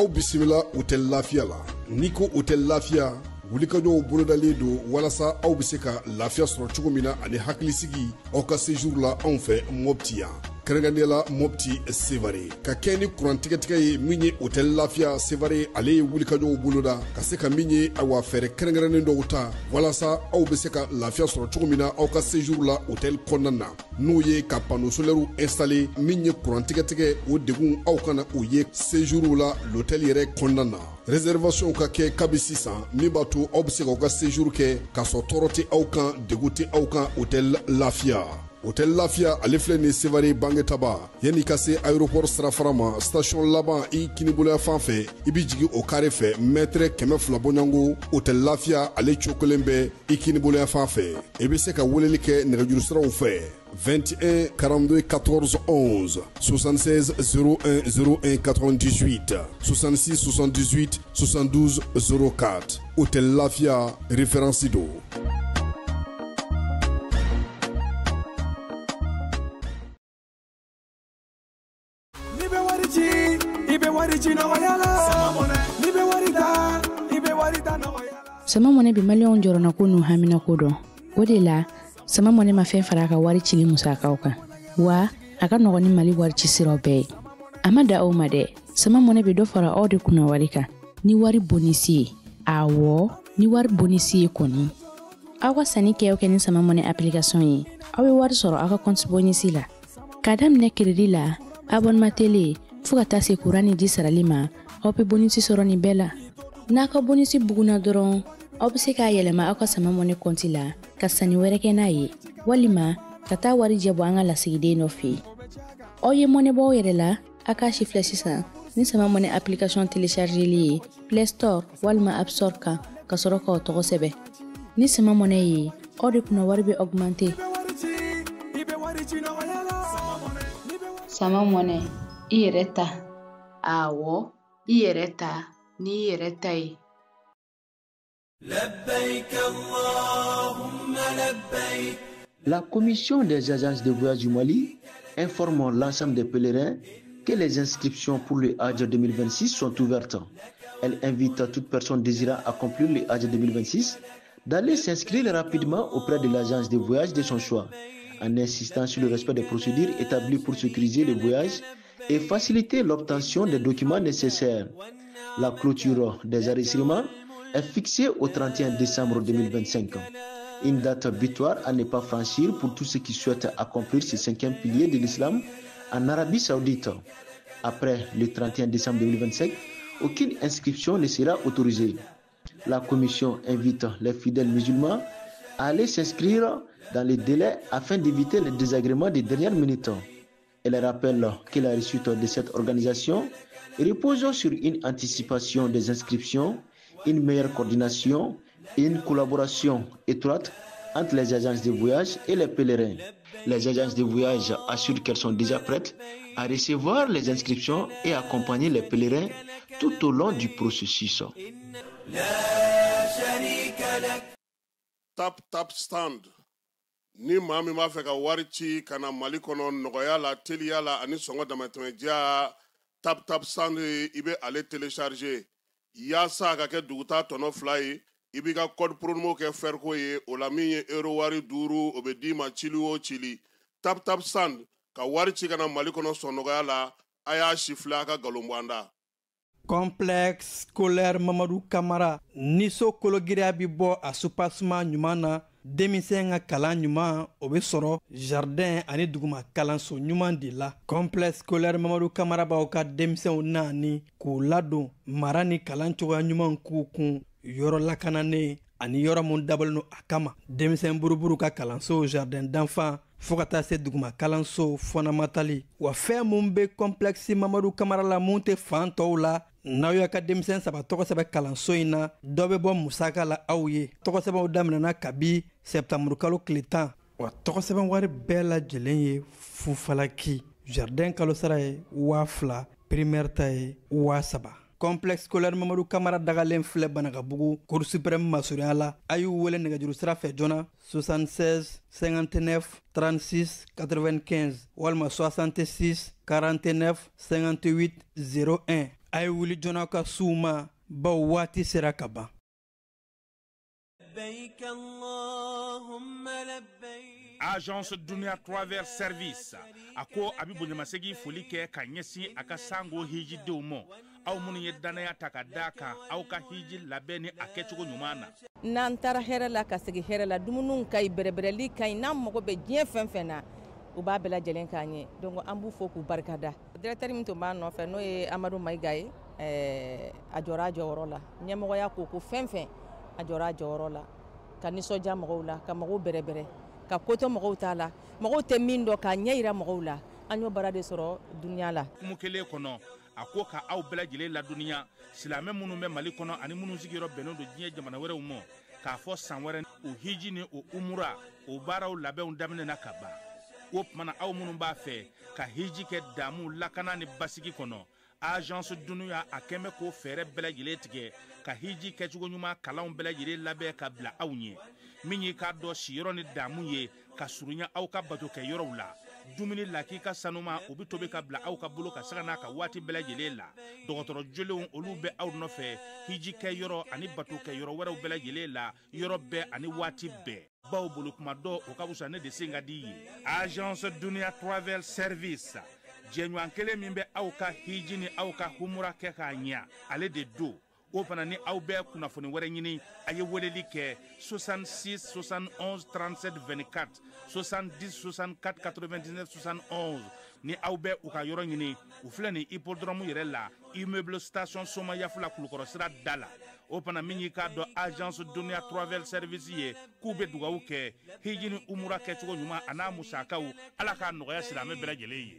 Aw bisimila Hôtel Lafiya la. N'i ko Hôtel Lafiya, wulikajɔw bolodalen don walasa aw bɛ se ka lafiya sɔrɔ cogo min na ani hakilisigi aw ka séjour la anw fɛ Mopti yan, kɛrɛnkɛrɛnnenya la Mopti Sevare. Ka kɛ ni kuran tigɛtigɛ ye min ye, Hôtel Lafiya Sevare ale ye wulikajɔw boloda ka se ka min ye, awa, fɛɛrɛ kɛrɛnkɛrɛnnen dɔw ta walasa aw bɛ se ka lafiya sɔrɔ cogo min na aw ka séjour la hôtel kɔnɔna na, n'o ye ka panneau solaire installé. Min ye kuran tigɛtigɛ, o degun aw kana o ye séjour la l'hôtel yɛrɛ kɔnɔna na. Réservation ka kɛ kabi sisan, min b'a to aw bɛ se k'aw ka séjour kɛ k'a sɔrɔ tɔɔrɔ tɛ aw kan, degun tɛ aw kan. Hôtel Lafiya, Hôtel Lafiya ale filɛ nin Sevare Bangetaba, yanni ka se aéroport sirafara ma, station laban i kiniboloya fan fɛ, i bɛ jigin o carré fɛ, mètre 200 bɔɲɔgɔnko, Hôtel Lafiya ale cokolen bɛ i kiniboloya fan fɛ. I bɛ se ka weleli kɛ nɛgɛjuru siraw fɛ: 21 42 14 11, 76 01 01 98, 66 78 72 04. Hôtel Lafia, référence do. N'i bɛ wari ci, i bɛ wari ci nɔgɔya la. N'i bɛ wari ta, i bɛ wari ta nɔgɔya la. Sama Mɔnɛ bɛ Maliyɛnw jɔrɔna ko n'u haminako dɔn. O de la, Sama Mɔnɛ ma fɛn fara a ka wari cili musakaw kan, wa a ka nɔgɔn ni Mali wari ci siraw bɛɛ ye. A ma da aw ma dɛ, Sama Mɔnɛ bɛ dɔ fara aw de kunna wari kan ni wari bonus ye. Awɔ, ni wari bonus ye kɔni, aw ka sanni kɛ o kɛ ni Sama Mɔnɛ application ye, aw bɛ wari sɔrɔ aw ka compte bonus la. K'a daminɛ crédit la, abonnement télé, fo ka taa se kuran ni ji sarali ma, aw bɛ bonus sɔrɔ nin bɛɛ la. N'a ka bonus bugunna dɔrɔn, aw bɛ se k'a yɛlɛma aw ka Sama Mɔnɛ compte la ka sanni wɛrɛ kɛ n'a ye, walima ka taa wari jɛ bɔ an ka lasigiden dɔ fɛ yen. Aw ye mɔnɛ bɔ aw yɛrɛ la, a k'a si filɛ sisan ni Sama Mɔnɛ application téléchargeli ye Play Store walima App Store kan, ka sɔrɔ k'aw tɔgɔ sɛbɛn. Ni Sama Mɔnɛ ye, aw de kunna wari bɛ augmenter. I bɛ wari ci, i bɛ wari ci nɔgɔya la. Sama Mɔnɛ, i yɛrɛ ta. Awɔ, i yɛrɛ ta n'i yɛrɛ ta ye. لبيك اللهم لبيك. La commission des agences de voyage du Mali informe l'ensemble des pèlerins que les inscriptions pour le Hajj 2026 sont ouvertes. Elle invite toute personne désirant accomplir le Hajj 2026 d'aller s'inscrire rapidement auprès de l'agence de voyage de son choix, en insistant sur le respect des procédures établies pour sécuriser le voyage et faciliter l'obtention des documents nécessaires. La clôture des enregistrements est fixée au 31 décembre 2025. Une date butoir à ne pas franchir pour tous ceux qui souhaitent accomplir ce cinquième pilier de l'islam en Arabie Saoudite. Après le 31 décembre 2025, aucune inscription ne sera autorisée. La commission invite les fidèles musulmans à aller s'inscrire dans les délais afin d'éviter les désagréments des dernières minutes. Elle rappelle que la réussite de cette organisation repose sur une anticipation des inscriptions, une meilleure coordination et une collaboration étroite entre les agences de voyage et les pèlerins. Les agences de voyage assurent qu'elles sont déjà prêtes à recevoir les inscriptions et accompagner les pèlerins tout au long du processus. لا شريك لك. Tap Tap Send, ni maa min b'a fɛ ka wari ci ka na Mali kɔnɔ nɔgɔya la, teliya la ani sɔngɔ damatɛmɛdiya, Tap Tap Send, i bɛ ale télécharger yaasa a ka kɛ duguta tɔnɔ 2 ye. I b'i ka code promo kɛ fɛriko ye o la. Min ye euro wari 5, o bɛ d'i ma cili o cili. Tap Tap Send, ka wari ci ka na Mali kɔnɔ sɔn nɔgɔya la. A y'a si filɛ, a ka nkalon bɔ an da. Complexe scolaire Mamadu Kamara ni so kologiriya bi bɔ a soubassement ɲuman na, denmisɛn ka kalan ɲuman o bɛ sɔrɔ jardin ani duguma kalanso ɲuman de la. Complexe scolaire Mamadu Kamara b'aw ka denmisɛnw naani k'u ladon mara ni kalan cogoya ɲuman k'u kun, yɔrɔ lakananen ani yɔrɔ mun dabɔlen don a kama. Denmisɛn buruburu ka kalanso, jardin d'enfant. Fo ka taa se duguma kalanso fɔnamatali. Wa fɛn mun bɛ complexe Mamadu Kamara la, mun tɛ fan tɔw la, n'aw y'a ka denmisɛn 3 tɔgɔ sɛbɛn kalanso in na, dɔ bɛ bɔ musaka la aw ye. Tɔgɔ sɛbɛnw daminɛna kabi sɛptanburu kalo tile 10. Wa tɔgɔ sɛbɛn wari bɛɛ lajɛlen ye fufalaki. Jardin kalo sara ye 2000, primaire ta ye 3000. Complexe scolaire Mamadu Kamara dagalen filɛ Banakabugu, Cour suprême masurunya la. A y'u wele nɛgɛjuru sira fɛ joona 76 59 36 95 walima 66 49 58 01. A ye wuli joona ka s'u ma, baw waati sera ka ban. Agence Dunia Travel Service a ko a bɛ bonyamasegin foli kɛ ka ɲɛsin a ka sango hijidenw ma, aw minnu ye danaya ta ka d'a kan aw ka hiji labɛn ni a kɛcogo ɲuman na. N'an taara hɛrɛ la ka segin hɛrɛ la, dumuniw ka ɲi, bɛrɛbɛrɛli ka ɲi, n'an mago bɛ diɲɛ fɛn fɛn na, u b'a bɛɛ lajɛlen k'an ye. Donc an b'u fo k'u barikada. Directeur min tun b'a nɔfɛ, n'o ye Amadu Mayiga ye, a jɔra a jɔyɔrɔ la. Ɲɛmɔgɔya ko fɛn fɛn, a jɔra a jɔyɔrɔ la, ka nisɔndiya mɔgɔw la, ka mɔgɔw bɛrɛbɛrɛ, ka kotɔ mɔgɔw t'a la, mɔgɔw tɛ min dɔn k'a ɲɛ yira mɔgɔw la. An y'o baara de sɔrɔ dunuya la. Kumu kelen kɔnɔ, a ko ka aw bɛɛ lajɛlen ladɔnniya, silamɛ minnu bɛ Mali kɔnɔ ani minnu sigiyɔrɔ bɛnnen don diɲɛ jamana wɛrɛw ma, k'a fɔ san wɛrɛ o hiji ni o umura o baaraw labɛnw daminɛna ka ban. O tuma na, aw minnu b'a fɛ ka hiji kɛ damu, lakana ni basigi kɔnɔ, Agence Dunia a kɛn bɛ k'o fɛɛrɛ bɛɛ lajɛlen tigɛ ka hiji kɛcogo ɲuman kalanw bɛɛ lajɛlen labɛn ka bila aw ɲɛ. Min y'i k'a dɔn siyɔrɔ ni damu ye ka surunya aw ka bato kɛ yɔrɔw la, dumuni lakika sanuma o bɛ tobi ka bila aw ka bolo ka saga n'a ka waati bɛɛ lajɛlen la. Dɔgɔtɔrɔ jolenw olu bɛ aw nɔfɛ hiji kɛ yɔrɔ ani bato kɛ yɔrɔ wɛrɛw bɛɛ lajɛlen la, yɔrɔ bɛɛ ani waati bɛɛ. Baw bolo kuma dɔ o ka fisa ne de sen ka di ye. Agence Dunia Travel Service, jɛɲɔgɔn kelen min bɛ aw ka hiji ni aw ka humura kɛ k'a ɲɛ, ale de don. O fana ni aw bɛ kunnafoni wɛrɛ ɲini, a ye weleli kɛ 66 71 37 24, 70 64 99 71. Ni aw bɛ u ka yɔrɔ ɲini, u filɛ nin hippodrome yɛrɛ la, immeuble station Somayafula, Kulukɔrɔ sira da la. O fana min y'i k'a dɔn Agence Dunia Travel Service ye, k'u bɛ dugawu kɛ hiji ni umura kɛcogo ɲuman a n'a musakaw, Ala k'a nɔgɔya silamɛ bɛɛ lajɛlen ye.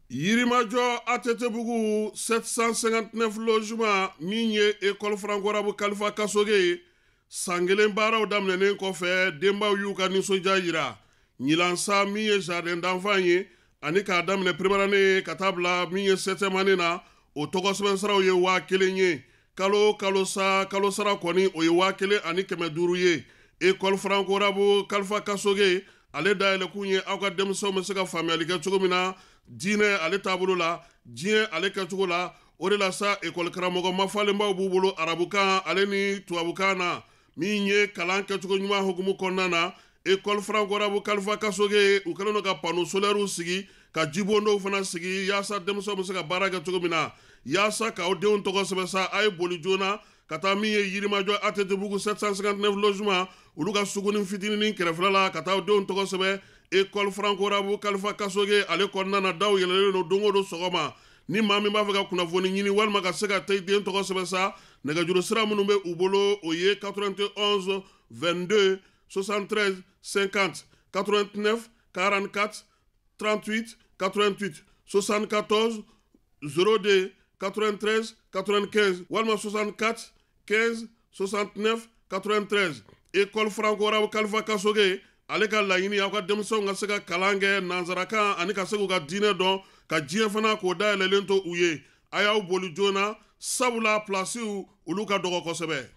Yirimajɔ ATT-bugu 759 logement min ye école franco-arabe Kalifa Kasoge ye, san kelen baaraw daminɛnen kɔfɛ, denbaw y'u ka nisɔndiya yira. Ɲinan min ye jardin d'enfant ye, ani k'a daminɛ première année ka taa bila min ye septième année na, o tɔgɔ sɛbɛn saraw ye 1000 ye. Kalo kalo sa, kalo sara kɔni o ye 1500 ye. École franco-arabe Kalifa Kasoge ale dayɛlɛkun ye aw ka denmisɛnw bɛ se ka faamuyali kɛ cogo min na diinɛ ale taabolo la, diɲɛ ale kɛcogo la. O de la sa, ekɔli karamɔgɔ mafalenbaw b'u bolo arabukan ale ni tubabukan na, min ye kalan kɛcogo ɲuman hukumu kɔnɔna na. École franco-arabe Kalifa Kasoge, u kɛlen don ka panneau solaires sigi, ka jibondow fana sigi, yaasa denmisɛnw bɛ se ka baara kɛ cogo min na. Yaasa k'aw denw tɔgɔ sɛbɛn sa, a ye boli joona ka taa min ye Yirimajɔ ATT-bugu 759 logement, olu ka sugunin fitinin kɛrɛfɛla la, ka taa aw denw tɔgɔ sɛbɛn école franco-arabe Kalifa Kasoge ale kɔnɔna na. Daw yɛlɛlen don don o don sɔgɔma. Ni maa min b'a fɛ ka kunnafoni ɲini walima ka se ka taa i den tɔgɔ sɛbɛn sa, nɛgɛjuru sira minnu bɛ u bolo, o ye 91 22 73 50, 89 44 38 88, 74 02 93 95 walima 64 15 69 93. École franco-arabe Kalifa Kasoge ale ka laɲini, aw ka denmisɛnw ka se ka kalan kɛ nanzarakan ani ka se k'u ka diinɛ dɔn, ka diɲɛ fana k'o dayɛlɛlen to u ye. A y'aw boli joona, sabula pilasiw olu ka dɔgɔ kosɛbɛ.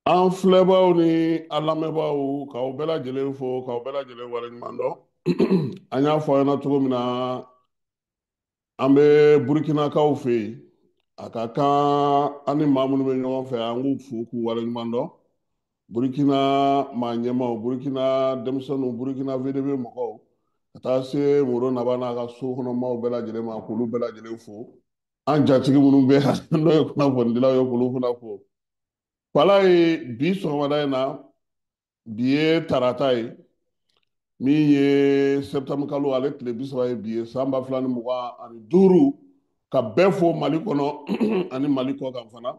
An filɛbaw ni an lamɛnbaaw, k'aw bɛɛ lajɛlen fo, k'aw bɛɛ lajɛlen waleɲuman dɔn. An y'a fɔ aw ɲɛna cogo min na, an bɛ Burukinakaw fɛ yen. A ka kan an ni maa minnu bɛ ɲɔgɔn fɛ, an k'u fo k'u waleɲuman dɔn. Burukina maa ɲɛmaaw, Burukina denmisɛnninw, Burukina VDB mɔgɔw, ka taa se Moro Naba n'a ka so kɔnɔ maaw bɛɛ lajɛlen ma, k'olu bɛɛ lajɛlen fo. An jatigi minnu bɛ yan, n'o ye kunnafonidilaw ye, k'olu fana fo. Wala ye bi sɔgɔmada in na, bi ye tarata ye min ye septembre kalo ale tile 30 ye bi ye san 2025, ka bɛɛ fo Mali kɔnɔ ani Mali kɔ kan fana.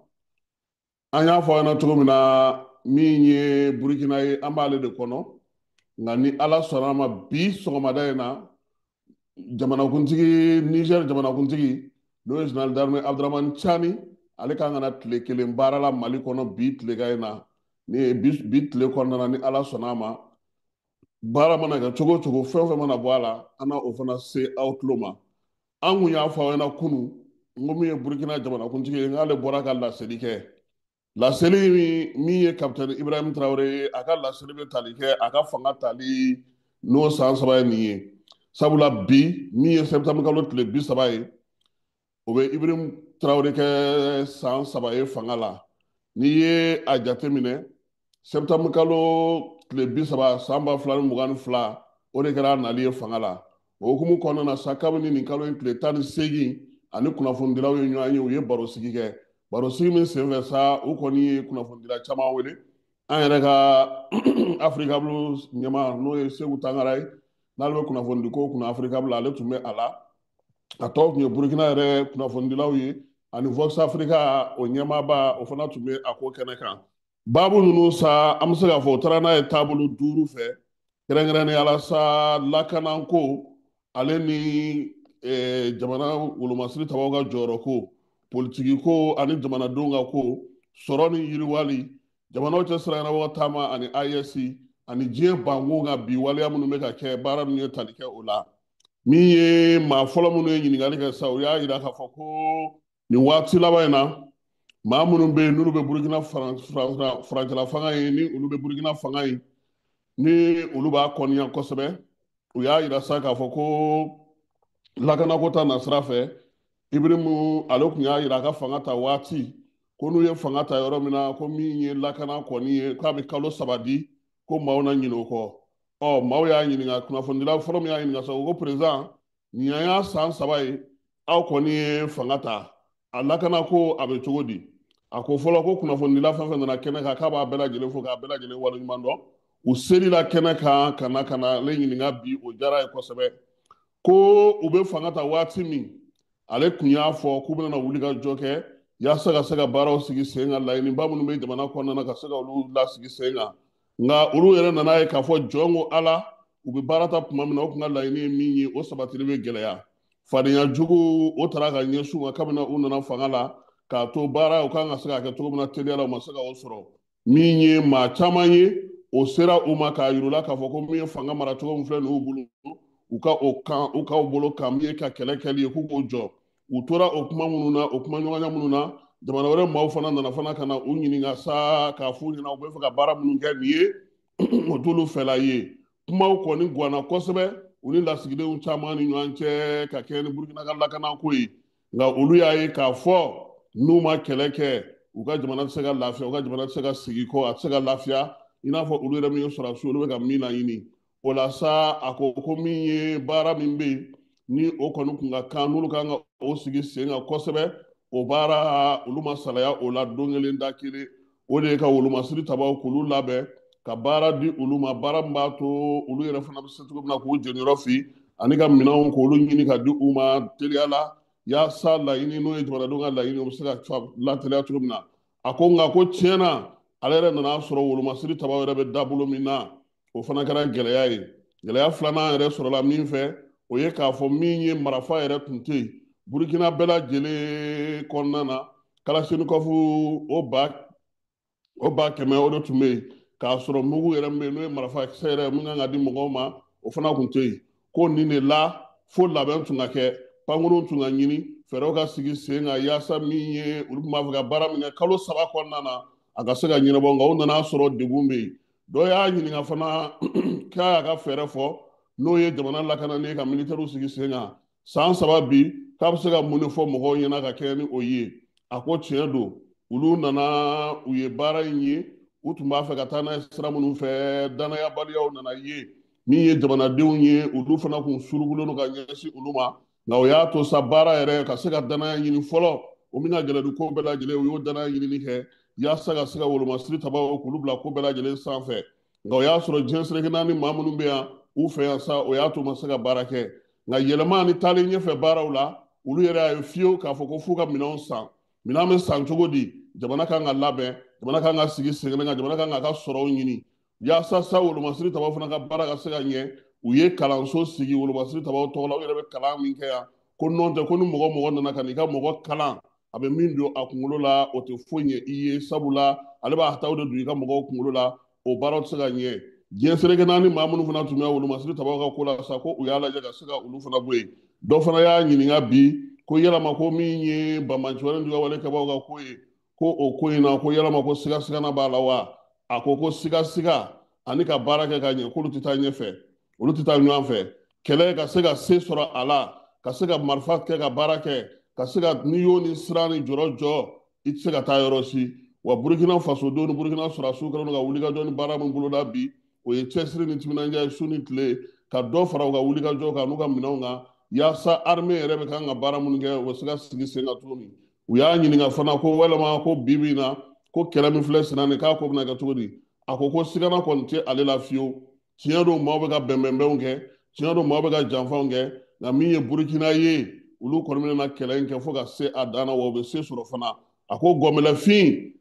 An y'a fɔ aw ɲɛna cogo min na, min ye Burukina ye, an b'ale de kɔnɔ. Nka ni Ala sɔnna a ma, bi sɔgɔmada in na, jamanakuntigi, Niger jamanakuntigi, n'o ye général d'armée Abdramane Tiani, ale kan ka na tile kelen baara la Mali kɔnɔ bi tilegan in na. Ni bi tile kɔnɔna na, ni Ala sɔnna a ma, baara mana kɛ cogo o cogo, fɛn o fɛn mana bɔ a la, an na o fana se aw tulo ma. An kun y'a fɔ aw ɲɛna kunun, n ko min ye Burukina jamanakuntigi ye, n'ale bɔra ka laseli kɛ. Laseli min ye capitaine Ibrahim Traoré ye, a ka laseli bɛ tali kɛ a ka fanga tali n'o san 3 ye nin ye. Sabula bi min ye septembre kalo tile 30 ye, o bɛ Ibrahim Traoré kɛ san 3 ye fanga la. N'i ye a jateminɛ, septembre kalo tile 30 san 2022, o de kɛra a nali ye fanga la. O hukumu kɔnɔna na sa, kabini nin kalo in tile 18 ani kunnafonidilaw ye ɲɔgɔn ye, u ye barosigi kɛ. Barosigi min senfɛ sa, u kɔni ye kunnafonidila caman wele. An yɛrɛ ka Africable ɲɛmaa, n'o ye Segu Tangara ye, n'ale bɛ kunnafonidiko kunna Africable, ale tun bɛ a la. A tɔw tun ye Burukina yɛrɛ kunnafonidilaw ye, ani Vox Africa o ɲɛmaaba, o fana tun bɛ a ko kɛnɛ kan. Baabu ninnu sa, an bɛ se k'a fɔ u taara n'a ye taabolo 5 fɛ, kɛrɛnkɛrɛnnenya la sa, lakanako, ale ni jamana wolomasiri tabaw ka jɔyɔrɔ ko, politiki ko ani jamanadenw ka ko, sɔrɔ ni yiriwali, jamanaw cɛ sira ɲɛnabɔ taama ani AES, ani diɲɛ banko ka bi waleya minnu bɛ ka kɛ, baara ninnu ye tali kɛ o la. Min ye maa fɔlɔ minnu ye ɲininkali kɛ sa, u y'a jira k'a fɔ ko nin waati laban in na, maa minnu bɛ yen n'olu bɛ Burukina furancɛla fanga ye, ni olu bɛ Burukina fanga ye, ni olu b'a kɔniya kosɛbɛ, u y'a jira sa k'a fɔ ko lakanako ta nasira fɛ, Ibrahim ale tun y'a jira a ka fanga ta waati, ko n'u ye fanga ta yɔrɔ min na, ko min ye lakana kɔni ye, k'a bɛ kalo 3 di, ko maaw na ɲinɛ o kɔ. Ɔ, maaw y'a ɲininka, kunnafonidila fɔlɔ min y'a ɲininka sa, o ko président, nin y'an san 3 ye, aw kɔni ye fanga ta, a lakana ko a bɛ cogo di? A ko fɔlɔ ko kunnafonidila fɛn fɛn nana kɛnɛ kan, k'a b'a bɛɛ lajɛlen fo k'a bɛɛ lajɛlen waleɲuman dɔn. U selila kɛnɛ kan ka na ale ɲininka bi, o diyara ye kosɛbɛ. Ko u bɛ fanga ta waati min, ale tun y'a fɔ k'u bɛna wuli ka jɔ kɛ yaasa ka se ka baaraw sigi sen kan, laɲiniba minnu bɛ jamana kɔnɔna na ka se ka olu lasigi sen kan. Nka olu yɛrɛ nana ye k'a fɔ jɔn ko Ala, u bɛ baara ta tuma min na, o tun ka laɲini ye min ye, o sabatili bɛ gɛlɛya. Fadenya jugu o taara ka ɲɛsin u ma kabini u nana fanga la, k'a to baara u kan ka se k'a kɛ cogo min na teliya la, u ma se ka o sɔrɔ. Min ye maa caman ye, o sera u ma k'a yir'u la k'a fɔ ko min ye fanga mara cogo min filɛ ninnu bolo, u ka o kan, u k'aw bolo kan min ye ka kɛlɛ kɛli ye, k'u k'o jɔ. U tora o kuma minnu na, o kuma ɲɔgɔnya minnu na, jamana wɛrɛ maaw fana nana fana ka na u ɲininka sa, k'a f'u ɲɛna u bɛ fɛ ka baara minnu kɛ nin ye, o t'olu fɛla ye. Kumaw kɔni ganna kosɛbɛ u ni lasigidenw caman ni ɲɔgɔn cɛ ka kɛ ni Burukina ka lakanako ye. Nka olu y'a ye k'a fɔ n'u ma kɛlɛ kɛ, u ka jamana tɛ se ka lafiya, u ka jamana tɛ se ka sigi kɔ, a tɛ se ka lafiya, i n'a fɔ olu yɛrɛ min ye sɔrɔdasiw, olu bɛ ka min laɲini. O la sa, a ko ko min ye baara min bɛ yen, ni o kɔni kun ka kan, n'olu kan ka o sigi sen kan kosɛbɛ, o baara olu ma salaya o la don kelen da kelen. O de ye ka wolomasiri tabaw k'olu labɛn, ka baara di olu ma, baara min b'a to olu yɛrɛ fana bɛ se cogo min na k'u jeniyɔrɔ fi, ani ka minɛnw k'olu ɲini ka di u ma teliya la, yaasa laɲini n'o ye jamanadenw ka laɲini, o bɛ se ka lateliya cogo min na. A ko nka ko tiɲɛ na, ale yɛrɛ nana sɔrɔ wolomasiri tabaw yɛrɛ bɛ dabolo min na, o fana kɛra gɛlɛya ye. Gɛlɛya filanan yɛrɛ sɔrɔla min fɛ, o ye k'a fɔ min ye marafa yɛrɛ tun tɛ yen Burukina bɛɛ lajɛlen kɔnɔna na, Kalachnikov o 100,000 o de tun bɛ yen, k'a sɔrɔ mugu yɛrɛ min bɛ yen n'o ye marifa kisɛ yɛrɛ min kan ka di mɔgɔw ma, o fana tun tɛ yen. Ko nin de la fo labɛn tun ka kɛ, pankurun tun ka ɲini, fɛɛrɛw ka sigi sen kan, yaasa min ye olu tun b'a fɛ ka baara min kɛ kalo 3 kɔnɔna na, a ka se ka ɲɛnabɔ. Nka u nana sɔrɔ degun bɛ yen. Dɔ y'a ɲininka fana k'a y'a ka fɛɛrɛ fɔ, n'o ye jamana lakanani ye ka militɛriw sigi sen kan san 3 bi, k'a bɛ se ka mun de fɔ mɔgɔw ɲɛna ka kɛɲɛ ni o ye. A ko tiɲɛ don, olu nana u ye baara in ye, u tun b'a fɛ ka taa n'a ye sira minnu fɛ, danayabaliyaw nana ye. Min ye jamanadenw ye, olu fana kun surukulen don ka ɲɛsin olu ma. Nka o y'a to sa baara yɛrɛ ka se ka danaya ɲini fɔlɔ, o min ka gɛlɛn ni ko bɛɛ lajɛlen, u y'o danaya ɲinini kɛ. yaasa ka se ka wolomasiri tabaw k'olu bila ko bɛɛ lajɛlen sanfɛ. Nka o y'a sɔrɔ diɲɛ seleke naani maa minnu bɛ yan u fɛ yan sa, o y'a to u ma se ka baara kɛ. Nka yɛlɛma ni taalen ɲɛfɛ baaraw la, olu yɛrɛ y'a ye fiyewu k'a fɔ ko f'u ka minɛnw san. Minɛn bɛ san cogo di? Jamana kan ka labɛn, jamana kan ka sigi sen kelen kan, jamana kan k'a ka sɔrɔw ɲini yaasa sa wolomasiri tabaw fana ka baara ka se ka ɲɛ. U ye kalanso sigi wolomasiri tabaw tɔgɔ la, u yɛrɛ bɛ kalan min kɛ yan, ko nɔn tɛ ko ni mɔgɔ mɔgɔ nana ka n'i ka mɔgɔ kalan, a bɛ min don a kunkolo la o tɛ foyi ɲɛ i ye, sabula ale b'a taw de don i ka mɔgɔw kunkolo la, o baaraw tɛ se ka ɲɛ. Diɲɛ seleke naani maa minnu fana tun bɛ wolomasiri tabaw ka ko la sa, ko u y'a lajɛ ka se ka olu fana bɔ yen. Dɔ fana y'a ɲininka bi ko yalama ko min ye banbanci wale juguya wale kɛbaaw ka ko ye, ko o ko in na ko yalama ko sigasigana b'a la wa? A ko ko sigasiga ani ka baara kɛ ka ɲɛ, k'olu tɛ taa ɲɛfɛ, olu tɛ taa ɲɔgɔn fɛ. Kɛlɛ ka se ka se sɔrɔ a la, ka se ka marifa kɛ ka baara kɛ, ka se ka n'i y'o ni siran ni jɔrɔ jɔ, i tɛ se ka taa yɔrɔ si. Wa Burukina fasodenw ni Burukina sɔrɔdasiw kɛlen don ka wulikajɔ ni baara min boloda bi, o ye cɛsiri ni timinandiya ye su ni tile, ka dɔ fara u ka wulikajɔ kan n'u ka minɛnw kan, yaasa armée yɛrɛ bɛ kan ka baara minnu kɛ, u bɛ se ka sigi sen kan cogo min. U y'a ɲininka fana ko walima ko bi bi in na ko kɛlɛ min filɛ senna nin, k'a ko bɛna kɛ cogo di? A ko ko sigana kɔni tɛ ale la fiyewu. Tiɲɛ don maaw bɛ ka bɛnbɛnbɛnw kɛ, tiɲɛ don maaw bɛ ka janfanw kɛ, nka min ye Burukina ye, olu kɔni bɛna kɛlɛ in kɛ fo ka se a dan na, wa u bɛ se sɔrɔ fana. A ko gɔmɛlɛfin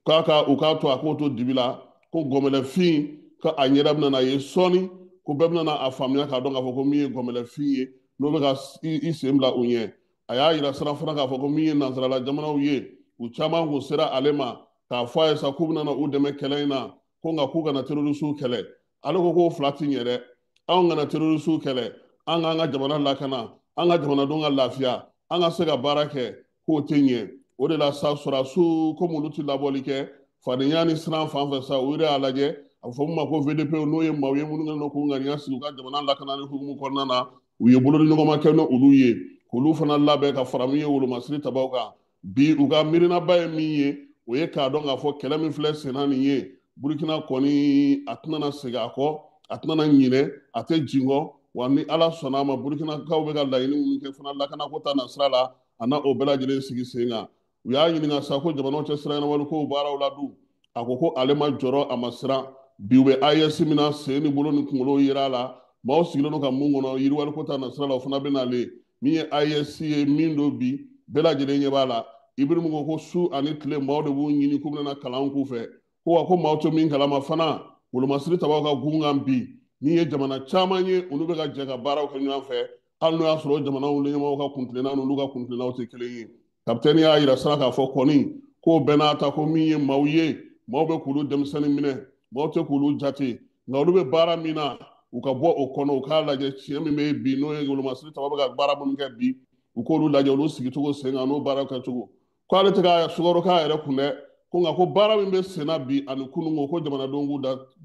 k'a ka u k'a to a k'o to dibi la, ko gɔmɛlɛfin ka a ɲɛda bɛna na ye sɔɔni, ko bɛɛ bɛna a faamuya k'a dɔn k'a fɔ ko min ye gɔmɛlɛfin ye, n'o bɛ ka i sen bila u ɲɛ. A y'a yira sira fana k'a fɔ ko min ye nansarala jamanaw ye, u caman kun sera ale ma k'a fɔ a ye sa k'u bɛna u dɛmɛ kɛlɛ in na, ko nka k'u kana terrorisiw kɛlɛ. Ale ko k'o fila ti ɲɛ dɛ, anw kana terrorisiw kɛlɛ, an k'an ka jamana lakana, an ka jamanadenw ka lafiya, an ka se ka baara kɛ, k'o tɛ ɲɛ. O de la sa sɔrɔdasiw komi olu ti labɔli kɛ fadenya ni siran fan fɛ sa, u yɛrɛ y'a lajɛ, a bɛ fɔ min ma ko VDP, n'o ye maaw ye minnu kɛlen don k'u ŋaniya sigi u ka jamana lakanani hukumu kɔnɔna na, u ye bolodiɲɔgɔnma kɛ n'olu ye, k'olu fana labɛn ka fara min ye wolomasiri tabaw kan. Bi u ka miirinaba ye min ye, o ye k'a dɔn k'a fɔ kɛlɛ min filɛ senna nin ye, Burukina kɔni a tɛna segin a kɔ, a tɛna ɲinɛ, a tɛ jigin kɔ. Wa ni Ala sɔnna a ma, Burukinakaw bɛ ka laɲini minnu kɛ fana lakanako ta nasira la, a na o bɛɛ lajɛlen sigi sen kan. U y'a ɲininka sa ko jamanaw cɛ sira ɲɛnabɔli kow baaraw la dun, a ko ko ale ma jɔrɔ, a ma siran. Bi u bɛ AES min na, sen ni bolo ni kunkolo yera a la, maaw sigilen don ka mun kɔnɔ yiriwaliko ta nasira la, o fana bɛ nalen. Min ye AES ye min don bi, bɛɛ lajɛlen ɲɛ b'a la. Ibirimu ko ko su ani tile maaw de b'u ɲini k'u bɛna kalan k'u fɛ, ko wa ko maaw tɛ min kalama fana, wolomasiri tabaw ka gun kan bi, min ye jamana caman ye, olu bɛ ka jɛ ka baaraw kɛ ɲɔgɔn fɛ, hali n'o y'a sɔrɔ jamanaw ɲɛmɔgɔw ka kuntilenna n'olu ka kuntilennaw tɛ kelen ye. Kapitɛni y'a yira sira k'a fɔ kɔni k'o bɛɛ n'a ta, ko min ye maaw ye, maaw bɛ k'olu denmisɛnnin minɛ, maaw tɛ k'olu jate, nka olu bɛ baara min na, u ka bɔ o kɔnɔ, u k'a lajɛ tiɲɛ min bɛ bi, n'o ye wolomasiri taba bɛ ka baara minnu kɛ bi, u k'olu lajɛ, olu sigicogo sen kan, n'o baara kɛcogo. K'ale tɛ ka sukaro k'a yɛrɛ kun dɛ, ko nka ko baara min bɛ sen na bi ani kununko, ko jamanadenw k'u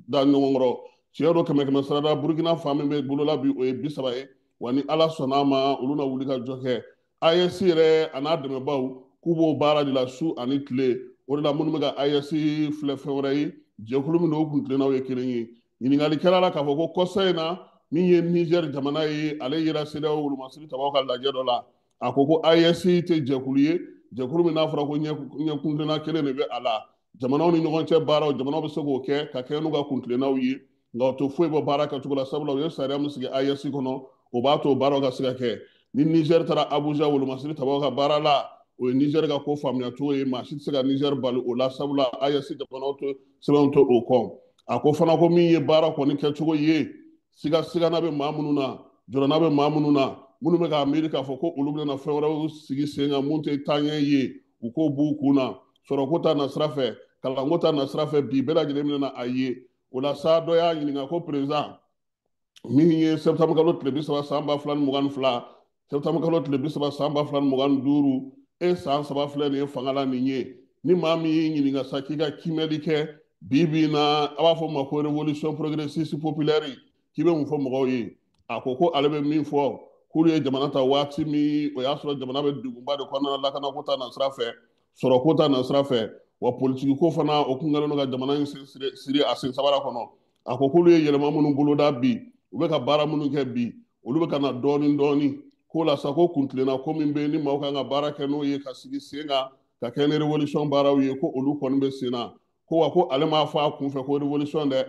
da ɲɔgɔn kɔrɔ. Tiɲɛ don 100 sarada, Burukina fan min bɛ bolola bi, o ye 30 ye, wa ni Ala sɔnna a ma, olu na wuli ka jɔ kɛ. AES yɛrɛ a n'a dɛmɛbaaw k'u b'o baara de la su ani tile. O de la minnu bɛ ka AES filɛ fɛn wɛrɛ ye, jɛkulu min don, o kuntilennaw ye kelen ye. Ɲininkali kɛra la k'a fɔ ko kɔsa in na, min ye Niger jamana ye, ale yera CEDEAO wolomasiri tabaw ka lajɛ dɔ la, a ko ko AES tɛ jɛkulu ye, jɛkulu min n'a fɔra ko ɲɛkuntilenna kelen de bɛ a la. Jamanaw ni ɲɔgɔn cɛ baaraw, jamanaw bɛ se k'o kɛ ka kɛ n'u ka kuntilennaw ye, nka o tɛ foyi bɔ baara kɛcogo la, sabula u ye sariya min sigi AES kɔnɔ, o b'a to baaraw ka se ka kɛ. Ni Niger taara Abuja wolomasiri tabaw ka baara la, o ye Niger ka ko faamuya cogo ye, maa si tɛ se ka Niger bali o la, sabula AES jamanaw tɛ sɛbɛnw tɛ o kɔ. A ko fana ko min ye baara kɔni kɛcogo ye, sigasigana bɛ maa minnu na, jɔrɔna bɛ maa minnu na, minnu bɛ k'a miiri k'a fɔ ko olu bɛna fɛn wɛrɛw sigi sen kan mun tɛ taaɲɛ ye, u k'o b'u kun na. Sɔrɔko ta nasira fɛ, kalanko ta nasira fɛ, bi bɛɛ lajɛlen bɛna a ye. O la sa dɔ y'a ɲininka ko président, min ye septembre kalo tile 30 san 2022, septembre kalo tile 30 san 2025, e san 3 filɛ nin ye fanga la nin ye, ni maa min y'i ɲininka sa k'i ka kiimɛli kɛ bi bi in na, a b'a fɔ ma ko révolution progressiste populaire, k'i bɛ mun fɔ mɔgɔw ye? A ko ko ale bɛ min fɔ, k'olu ye jamana ta waati min, o y'a sɔrɔ jamana bɛ degunba de kɔnɔna na, lakanako ta nasira fɛ, sɔrɔko ta nasira fɛ, wa politiki ko fana o kun kɛlen don ka jamana in siri a sen sabara kɔnɔ. A ko k'olu ye yɛlɛma minnu boloda bi, u bɛ ka baara minnu kɛ bi, olu bɛ ka na dɔɔni dɔɔni. Ko la sa ko kuntilenna ko min bɛ yen ni maaw kan ka baara kɛ n'o ye ka sigi sen kan, ka kɛ ni révolution baaraw ye, ko olu kɔni bɛ sen na. Ko wa ko ale m'a fɔ a kun fɛ ko révolution dɛ,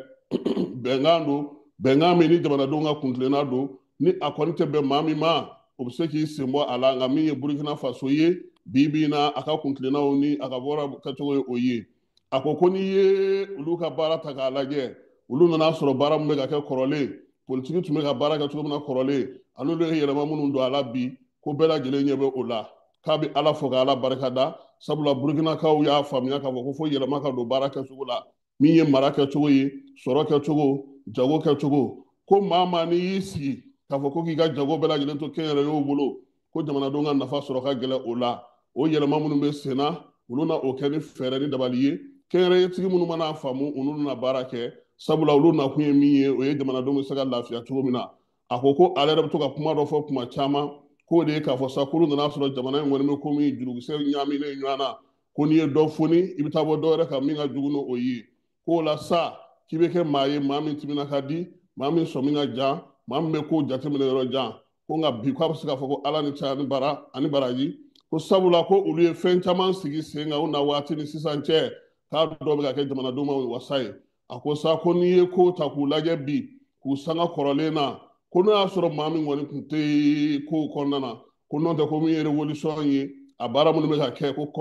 bɛnkan don, bɛnkan min ni jamanadenw ka kuntilenna don, ni a kɔni tɛ bɛn maa min ma, o bɛ se k'i sen bɔ a la. Nka min ye Burkina Faso ye bi bi in na, a ka kuntilennaw ni a ka bɔra kɛcogo ye o ye. A ko ko n'i ye olu ka baara ta k'a lajɛ, olu nana sɔrɔ baara min bɛ ka kɛ kɔrɔlen, politiki tun bɛ ka baara kɛ cogo min na kɔrɔlen, ani olu ye yɛlɛma minnu don a la bi, ko bɛɛ lajɛlen ɲɛ bɛ o la. K'a bɛ Ala fo ka Ala barika da, sabula Burkinakaw y'a faamuya k'a fɔ ko fo yɛlɛma ka don baara kɛcogo la, min ye mara kɛcogo ye, sɔrɔ kɛcogo, jago kɛcogo. Ko maa n'i y'i sigi k'a fɔ ko k'i ka jago bɛɛ lajɛlen to kɛnyɛrɛyew bolo, ko jamanadenw ka nafa sɔrɔ ka gɛlɛn o la. O yɛlɛma minnu bɛ sen na, olu na o kɛ ni fɛɛrɛ ni dabali ye. Kɛnyɛrɛyetigi minnu mana faamu, olu na baara kɛ, sabula olu nakun ye min ye, o ye jamanadenw bɛ se ka lafiya cogo min na. A ko ko ale yɛrɛ bɛ to ka kuma dɔ fɔ kuma caman, k'o de ye k'a fɔ sa k'olu nana sɔrɔ jamana in kɔni bɛ komi jurukisɛ ɲagaminen ɲɔgɔn na, ko n'i ye dɔ foni, i bɛ taa bɔ dɔ wɛrɛ kan min ka jugu n'o ye. K'o la sa k'i bɛ kɛ maa ye, maa min timina ka di, maa min sɔmi ka jan, maa min bɛ ko jateminɛ yɔrɔ jan. Ko nka bi k'a bɛ se k'a fɔ ko Ala ni cɛ ani bara ani baraji, ko sabula ko olu ye fɛn caman sigi sen kan u na waati ni sisan cɛ, k'a dɔ bɛ ka kɛ jamanadenw ma wasa ye. A ko sa ko n'i ye ko ta k'u lajɛ bi, k'u sanga kɔrɔlen na, ko n'o y'a sɔrɔ maa min kɔni tun tɛ kow kɔnɔna na, ko n'o tɛ ko min ye révolution ye, a baara minnu bɛ ka kɛ, ko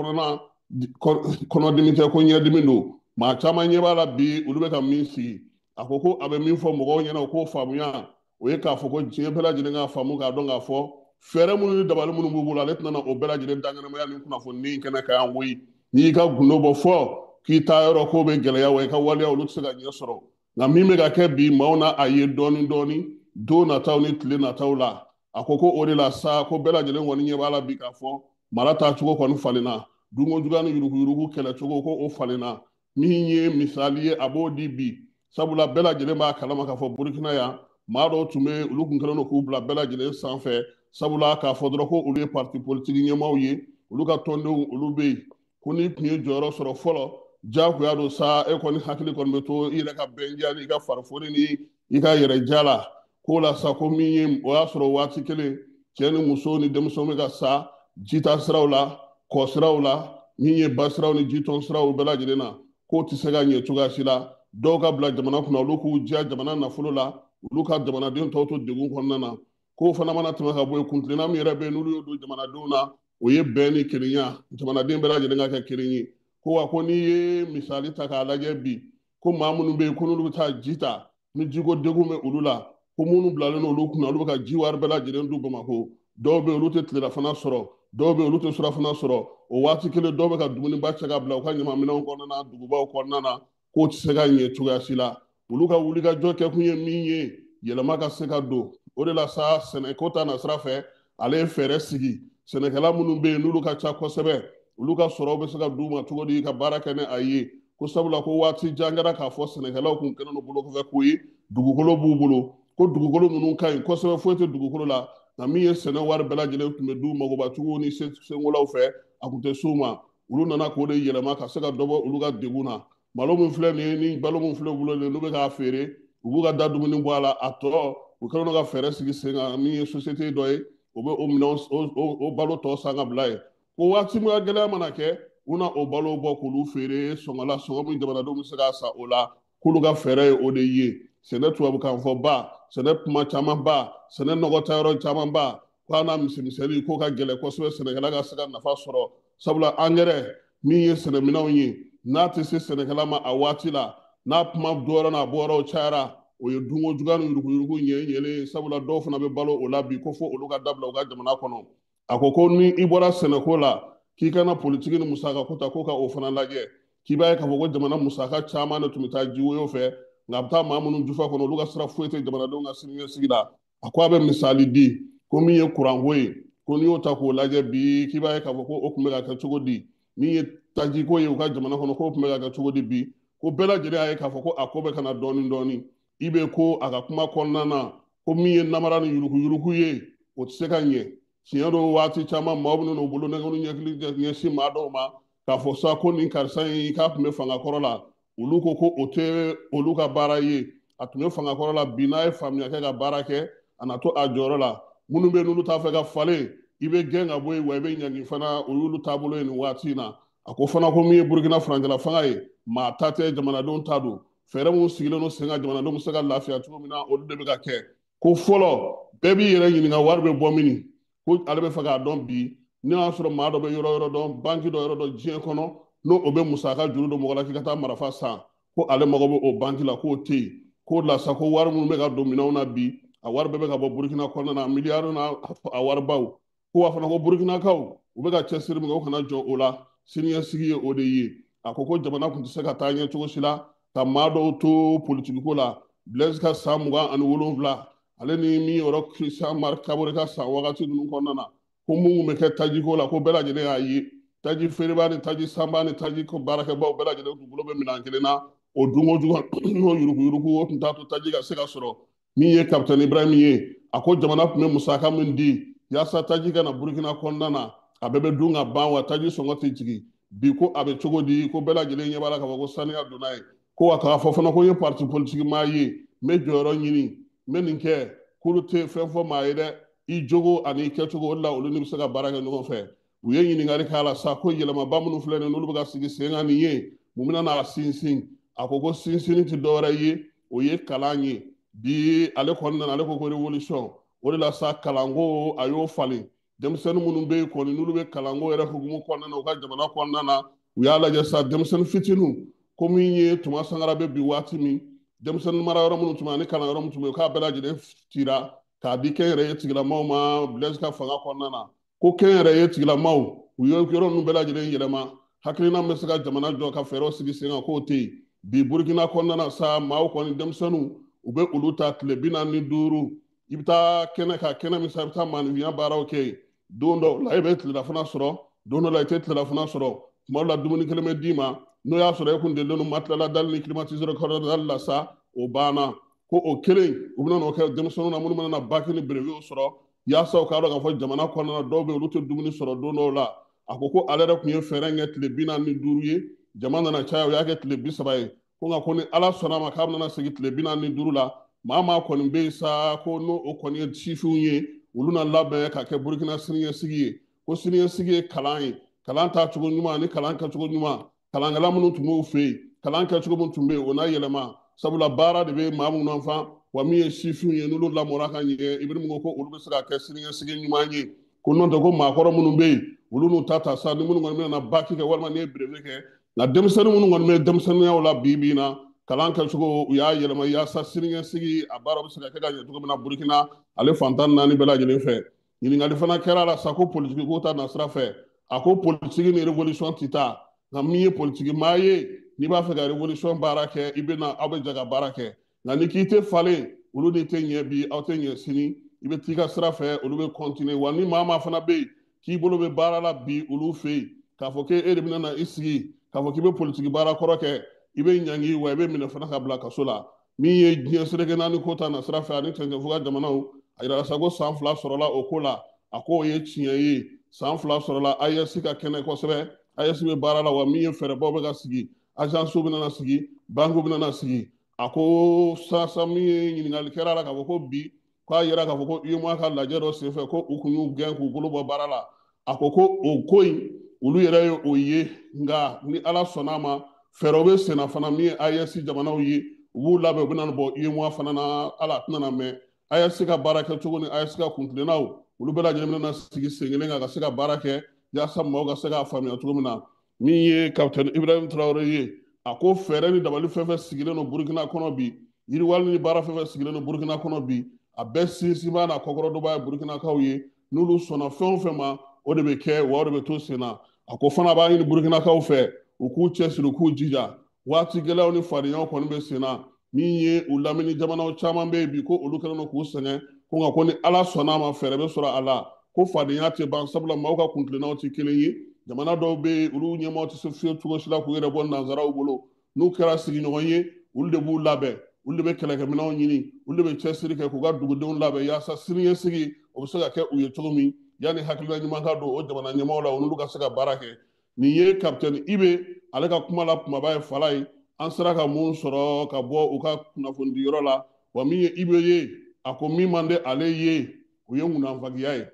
kɔnɔdimi tɛ, ko ɲɛdimi don. Maa caman ɲɛ b'a la bi, olu bɛ ka min sigi. A ko ko a bɛ min fɔ mɔgɔw ɲɛna, o k'o faamuya, o ye k'a fɔ ko diɲɛ bɛɛ lajɛlen k'a faamu k'a dɔn k'a fɔ fɛɛrɛ minnu ni dabali minnu b'u bolo, ale tɛna o bɛɛ lajɛlen dankɛnɛmaya ni kunnafoni kɛnɛ kan yan koyi. N'i y'i ka gundo bɔ fɔ k'i taa yɔrɔ k'o bɛ gɛlɛya, wa i ka waleya olu tɛ se ka ɲɛ sɔrɔ. Nka min bɛ ka kɛ bi, maaw na a ye dɔɔni dɔɔni don nataw ni tile nataw la. A ko ko o de la sa ko bɛɛ lajɛlen kɔni ɲɛ b'a la bi k'a fɔ mara taacogo kɔni falenna, dunkojuguya ni yuruguyurugu kɛlɛcogo ko o falenna. Min ye misali ye, a b'o di bi, sabula bɛɛ lajɛlen b'a kalama k'a fɔ Burkina yan, maa dɔw tun bɛ olu kun kɛlen don k'u bila bɛɛ lajɛlen sanfɛ, sabula k'a fɔ dɔrɔn ko olu ye parti politique ɲɛmaaw ye, olu ka tɔndenw olu bɛ yen. Ko n'i tun ye jɔyɔrɔ sɔrɔ fɔlɔ, diyagoya don sa, e kɔni hakili kɔni bɛ to i yɛrɛ ka bɛndiya ni i ka farifoni ni i ka yɛrɛja la. K'o la sa ko min ye, o y'a sɔrɔ waati kelen cɛ ni muso ni denmisɛnw bɛ ka sa jita siraw la, kɔ siraw la, min ye ba siraw ni jitɔn siraw bɛɛ lajɛlen na, k'o tɛ se ka ɲɛ cogoya si la. Dɔw ka bila jamana kunna, olu k'u diya jamana nafolo la, olu ka jamanaden tɔw to degun kɔnɔna na. K'o fana mana tɛmɛ ka bɔ yen, kuntilenna min yɛrɛ bɛ yen n'olu y'o don jamanadenw na, o ye bɛn ni kelenya, jamanaden bɛɛ lajɛlen ka kɛ kelen ye. Ko wa ko n'i ye misali ta k'a lajɛ bi, ko maa minnu bɛ yen ko n'olu bɛ taa ji ta, ni jiko degun bɛ olu la, ko minnu bilalen don olu kunna, olu bɛ ka ji wari bɛɛ lajɛlen dun Bamakɔ. Dɔw bɛ yen olu tɛ tilelafana sɔrɔ, dɔw bɛ yen olu tɛ surafana sɔrɔ. O waati kelen dɔw bɛ ka dumuniba cɛ ka bila u ka ɲamanminɛnw kɔnɔna na, dugubaw kɔnɔna na, k'o tɛ se ka ɲɛ cogoya si la. Olu ka wulikajɔ kɛkun ye min ye, yɛlɛma ka se ka don. O de la sa sɛnɛko ta nasira fɛ, ale ye fɛɛrɛ sigi. Sɛnɛkɛla minnu bɛ yen n'olu ka ca kosɛbɛ, olu ka sɔrɔ bɛ se ka d'u ma cogo di ka baara kɛ ni a ye. Ko sabula ko waati jan kɛra k'a fɔ sɛnɛkɛlaw kun kɛlen don bolokɔfɛ ko ye, dugukolo b'u bolo, ko dugukolo ninnu ka ɲi kosɛbɛ, foyi tɛ dugukolo la. Nka min ye sɛnɛ wari bɛɛ lajɛlen tun bɛ d'u magobatigiw ni senkolaw fɛ, a kun tɛ s'u ma. Olu nana k'o de yɛlɛma ka se ka dɔ bɔ olu ka degun na. Malo min filɛ nin ye, ni balo min filɛ u bolo nin ye, n'u bɛ k'a feere, u b'u ka da dumuni bɔ a la, a tɔ u kɛlen don ka fɛɛrɛ sigi sen kan, min ye société dɔ ye, o bɛ o minɛnw o balo tɔ san ka bila yen. Ko waati min ka gɛlɛya mana kɛ, u na o balo bɔ k'olu feere sɔngɔ la, sɔngɔ min jamanadenw bɛ se k'a san o la, k'olu ka fɛɛrɛ ye o de ye. Sɛnɛ tubabukan fɔ ba, sɛnɛ kuma caman ba, sɛnɛ nɔgɔ tayɔrɔ caman ba, k'a n'a misɛnmisɛnnin k'o ka gɛlɛn kosɛbɛ sɛnɛkɛla ka se ka nafa sɔrɔ. Sabula angɛrɛ min ye sɛnɛminɛnw ye, n'a tɛ se sɛnɛkɛla ma a waati la, n'a kuma dɔwɛrɛ n'a bɔyɔrɔw cayara, o ye dunko juguya ni yuruguyurugu ɲɛ ɲɛlen, sabula dɔw fana bɛ balo o la bi, ko fo olu ka dabila u ka jamana kɔnɔ. A ko ko ni i bɔra sɛnɛko la, k'i kana politiki ni musaka ko ta, ko ka o fana lajɛ, k'i b'a ye k'a fɔ ko jamana musaka caman de tun bɛ taa jiwoyo fɛ, nka a bɛ taa maa minnu jufa kɔnɔ, olu ka sira foyi tɛ jamanadenw ka siniɲɛsigi la. A ko a bɛ misali di, ko min ye kuranko ye, ko n'i y'o ta k'o lajɛ bi, k'i b'a ye k'a fɔ ko o tun bɛ ka kɛ cogo di, min ye tajiko ye u ka jamana kɔnɔ, k'o tun bɛ ka kɛ cogo di bi, ko bɛɛ lajɛlen y'a ye k'a fɔ ko a ko bɛ ka na dɔɔni dɔɔni. I bɛ ko a ka kuma kɔnɔna na, ko min ye namara ni yuruguyurugu ye, o tɛ se ka ɲɛ. Tiɲɛ don, waati caman maaw bɛ n'u bolo nɛgɛw ɲɛkili ɲɛsin maa dɔw ma k'a fɔ sa ko nin karisa in k'a tun bɛ fanga kɔrɔ la, olu ko ko o tɛ olu ka baara ye, a tun bɛ fanga kɔrɔ la, bi n'a ye faamuya kɛ ka baara kɛ, a na to a jɔyɔrɔ la. Minnu bɛ yen n'olu t'a fɛ ka falen, i bɛ gɛn ka bɔ yen, wa i bɛ ɲangi fana, o y'olu taabolo ye nin waati in na. A ko fana ko min ye Burukina furancɛla fanga ye, maa ta tɛ, jamanadenw ta don. Fɛɛrɛ minnu sigilen don sen kan jamanadenw bɛ se ka lafiya cogo min na, olu de bɛ ka kɛ. Ko fɔlɔ, bɛɛ b'i yɛrɛ ɲininka wari bɛ bɔ min, ko ale bɛ fɛ k'a dɔn bi ne y'a sɔrɔ maa dɔ bɛ yɔrɔ yɔrɔ dɔn, banki dɔ yɔrɔ dɔn diɲɛ kɔnɔ, n'o o bɛ musaka juru don mɔgɔ la k'i ka taa marafa san, ko ale mago bɛ o banki la, k'o tɛ yen. K'o la sa, ko wari minnu bɛ ka don minɛnw na bi, a wari bɛɛ bɛ ka bɔ Burukina kɔnɔna na, miliyari n'a a waribaw. Ko wa fana ko Burukinakaw u bɛ ka cɛsiri min kɛ, u kana jɔ o la, siniɲɛsigi ye o de ye. A ko ko jamana tun tɛ se ka taa ɲɛ cogo si la ka maa dɔw to politikiko la. Blaise ka san 27, ale ni min yɔrɔ Christian Marc Kabore ka san wagati ninnu kɔnɔna na, ko mun bɛ kɛ tajiko la, ko bɛɛ lajɛlen y'a ye, taji feerebaa ni taji sanbaa ni taji baarakɛbaw bɛɛ lajɛlen tun bolo bɛ minɛn kelen na. O dunko jugu n'o yuruguyurugu, o tun t'a to taji ka se ka sɔrɔ. Min ye Capitaine Ibrahim ye, a ko jamana tun bɛ musaka min di yaasa taji ka na Burukina kɔnɔna na, a bɛɛ bɛ dun ka ban, wa taji sɔngɔ tɛ jigin. Bi ko a bɛ cogo di, ko bɛɛ lajɛlen ɲɛ b'a la k'a fɔ ko saniya donna ye. Ko wa k'a fɔ fana ko n ye parti politique maa ye, n bɛ jɔyɔrɔ ɲini, n bɛ nin kɛ, k'olu tɛ fɛn fɔ maa ye dɛ, i jogo ani i kɛcogo, o de la olu ni bɛ se ka baara kɛ ɲɔgɔn fɛ. U ye ɲininkali k'a la sa, ko yɛlɛmaba minnu filɛ nin ye, n'olu bɛ ka sigi sen kan nin ye, mun bɛna n'a sinsin? A ko ko sinsinni tɛ dɔwɛrɛ ye, o ye kalan ye. Bi ale kɔni nana, ale ko ko révolution, o de la sa kalanko a y'o falen. Denmisɛnnin minnu bɛ yen kɔni, n'olu bɛ kalanko yɛrɛ hukumu kɔnɔna na u ka jamana kɔnɔna na, u y'a lajɛ sa denmisɛnnin fitininw, ko min ye Tuma Sankara bɛ bi waati min, denmisɛnnin mara yɔrɔ minnu tun bɛ ani kalan yɔrɔ minnu tun bɛ yen, k'a bɛɛ lajɛlen cira k'a di kɛnyɛrɛye tigilamaaw ma Blaise ka fanga kɔnɔna na. Ko kɛnyɛrɛye tigilamaaw u ye yɔrɔ ninnu bɛɛ lajɛlen yɛlɛma, hakilina bɛ se ka jamana jɔ ka fɛɛrɛw sigi sen kan, k'o tɛ yen. Bi Burukina kɔnɔna na sa, maaw kɔni denmisɛnninw u bɛ olu ta tile 45, i bɛ taa kɛnɛ kan, kɛnɛ min sa, i bɛ taa maanifinya baaraw kɛ yen. Don dɔw la i bɛ tilelafana sɔrɔ, don dɔw la i tɛ tilelafana sɔrɔ, tuma dɔw la dumuni kelen bɛ d'i ma, n'o y'a sɔrɔ e kun delilen don matelas dali ni climatiseur kɔrɔ dali la sa, o banna. Ko o kelen u bɛna n'o kɛ denmisɛnninw na minnu bɛna na bac ni brevet sɔrɔ, yaasa u k'a dɔn k'a fɔ jamana kɔnɔna na dɔw bɛ yen olu tɛ dumuni sɔrɔ don dɔw la. A ko ko ale yɛrɛ tun ye fɛɛrɛ kɛ tile 45 ye, jama nana caya, u y'a kɛ tile 30 ye. Ko nka ko ni Ala sɔnna ma k'a bɛna segin tile 45 la, maa maa kɔni bɛ yen sa, ko n'o o kɔni ye sifinw ye, olu na labɛn ka kɛ Burukina siniɲɛsigi ye. Ko siniɲɛsigi ye kalan ye, kalan taacogo ɲuman ani kalan kɛcogo ɲuman, kalankɛla minnu tun b'u fɛ yen, kalan kɛcogo min tun bɛ yen, o n'a yɛlɛma, sabula baara de bɛ maa minnu fan, wa min ye sifinw ye n'olu lamɔra ka ɲɛ, Ibrahim ko ko olu bɛ se ka kɛ siniɲɛsigi ɲuman ye. Ko n'o tɛ ko maakɔrɔ minnu bɛ yen, olu n'u ta ta sa, ni minnu kɔni bɛna na bac kɛ walima n'i ye brevet kɛ, nka denmisɛnnin minnu kɔni bɛ denmisɛnninyaw la bi bi in na, kalan kɛcogo u y'a yɛlɛma yaasa siniɲɛsigi a baara bɛ se ka kɛ ka ɲɛ cogo min na Burukina ale fan 14 bɛɛ lajɛlen fɛ. Ɲininkali fana kɛra a la sa, ko politiki ko ta nasira fɛ, a ko politiki ni révolution tɛ taa, nka min ye politiki maa ye, n'i b'a fɛ ka révolution baara kɛ, i bɛ na aw bɛ jɛ ka baara kɛ, nka ni k'i tɛ falen, olu ni tɛ ɲɛ bi, aw tɛ ɲɛ sini, i bɛ t'i ka sira fɛ, olu bɛ continuer. Wa ni maa maa fana bɛ yen k'i bolo bɛ baara la bi olu fɛ yen, k'a fɔ k'e de bɛna na i sigi k'a fɔ k'i bɛ politiki baara kɔrɔ kɛ, i bɛ ɲangi, wa i bɛ minɛ fana ka bila kaso la. Min ye diɲɛ seleke naani ko ta nasira fɛ ani cɛncɛnfuga jamanaw, a yirala sa ko san 2 sɔrɔla o ko la, a k'o ye tiɲɛ ye, san 2 sɔrɔla AES ka kɛnɛ kosɛbɛ, AES bɛ baara la, wa min ye fɛɛrɛbaw bɛ ka sigi, agences bɛna na sigi, banques bɛna na sigi. A ko sasa min ye ɲininkali kɛra a la k'a fɔ ko bi k'a yira k'a fɔ ko UEMOA ka lajɛ dɔ senfɛ ko u kun y'u gɛn k'u bolo bɔ baara la, a ko ko o ko in olu yɛrɛ ye o ye, nka ni Ala sɔnna a ma fɛɛrɛw bɛ senna fana min ye AES jamanaw ye, u b'u labɛn, u bɛna bɔ UEMOA fana na, ala tɛna na mɛn. AES ka baara kɛcogo ni AES ka kuntilennaw, olu bɛɛ lajɛlen bɛna sigi sen kelen kan ka se ka baara kɛ yaasa maaw ka se k'a faamuya cogo min na. Min ye Capitaine Ibrahim Traoré ye, a ko fɛɛrɛ ni dabali fɛn fɛn sigilen don Burukina kɔnɔ bi, yiriwali ni baara fɛn fɛn sigilen don Burukina kɔnɔ bi, a bɛɛ sinsinbaa n'a kɔkɔrɔdonbaa ye Burukinakaw ye, n'olu sɔnna fɛn o fɛn ma, o de bɛ kɛ, wa o de bɛ to sen na. A ko fana b'a ɲini Burukinakaw fɛ u k'u cɛsiri, u k'u jija, waati gɛlɛyaw ni fadenyaw kɔni bɛ sen na. Min ye u lamini jamanaw caman bɛ yen bi, ko olu kɛlen don k'u sɛgɛn, ko nka ko ni Ala sɔnna a ma fɛɛrɛ bɛ sɔrɔ a la, ko fadenya tɛ ban, sabula maaw ka kuntilennaw tɛ kelen ye. Jamana dɔw bɛ yen, olu ɲɛmaaw tɛ se fiyewu cogo si la k'u yɛrɛ bɔ nanzaraw bolo, n'u kɛra sigiɲɔgɔn ye, olu de b'u labɛn, olu de bɛ kɛlɛkɛminɛnw ɲini, olu de bɛ cɛsiri kɛ k'u ka dugudenw labɛn yaasa siniɲɛsigi o bɛ se ka kɛ u ye cogo min, yanni hakilina ɲuman ka don o jamana ɲɛmaaw la, olu ka se ka baara kɛ. Nin ye Capitaine Ibe ale ka kuma la kumaba ye fala ye, an sera ka mun sɔrɔ ka bɔ u ka kunnafonidiyɔrɔ la. Wa min ye Ibe ye, a ko min man di ale ye, o ye ŋunanfagiya ye.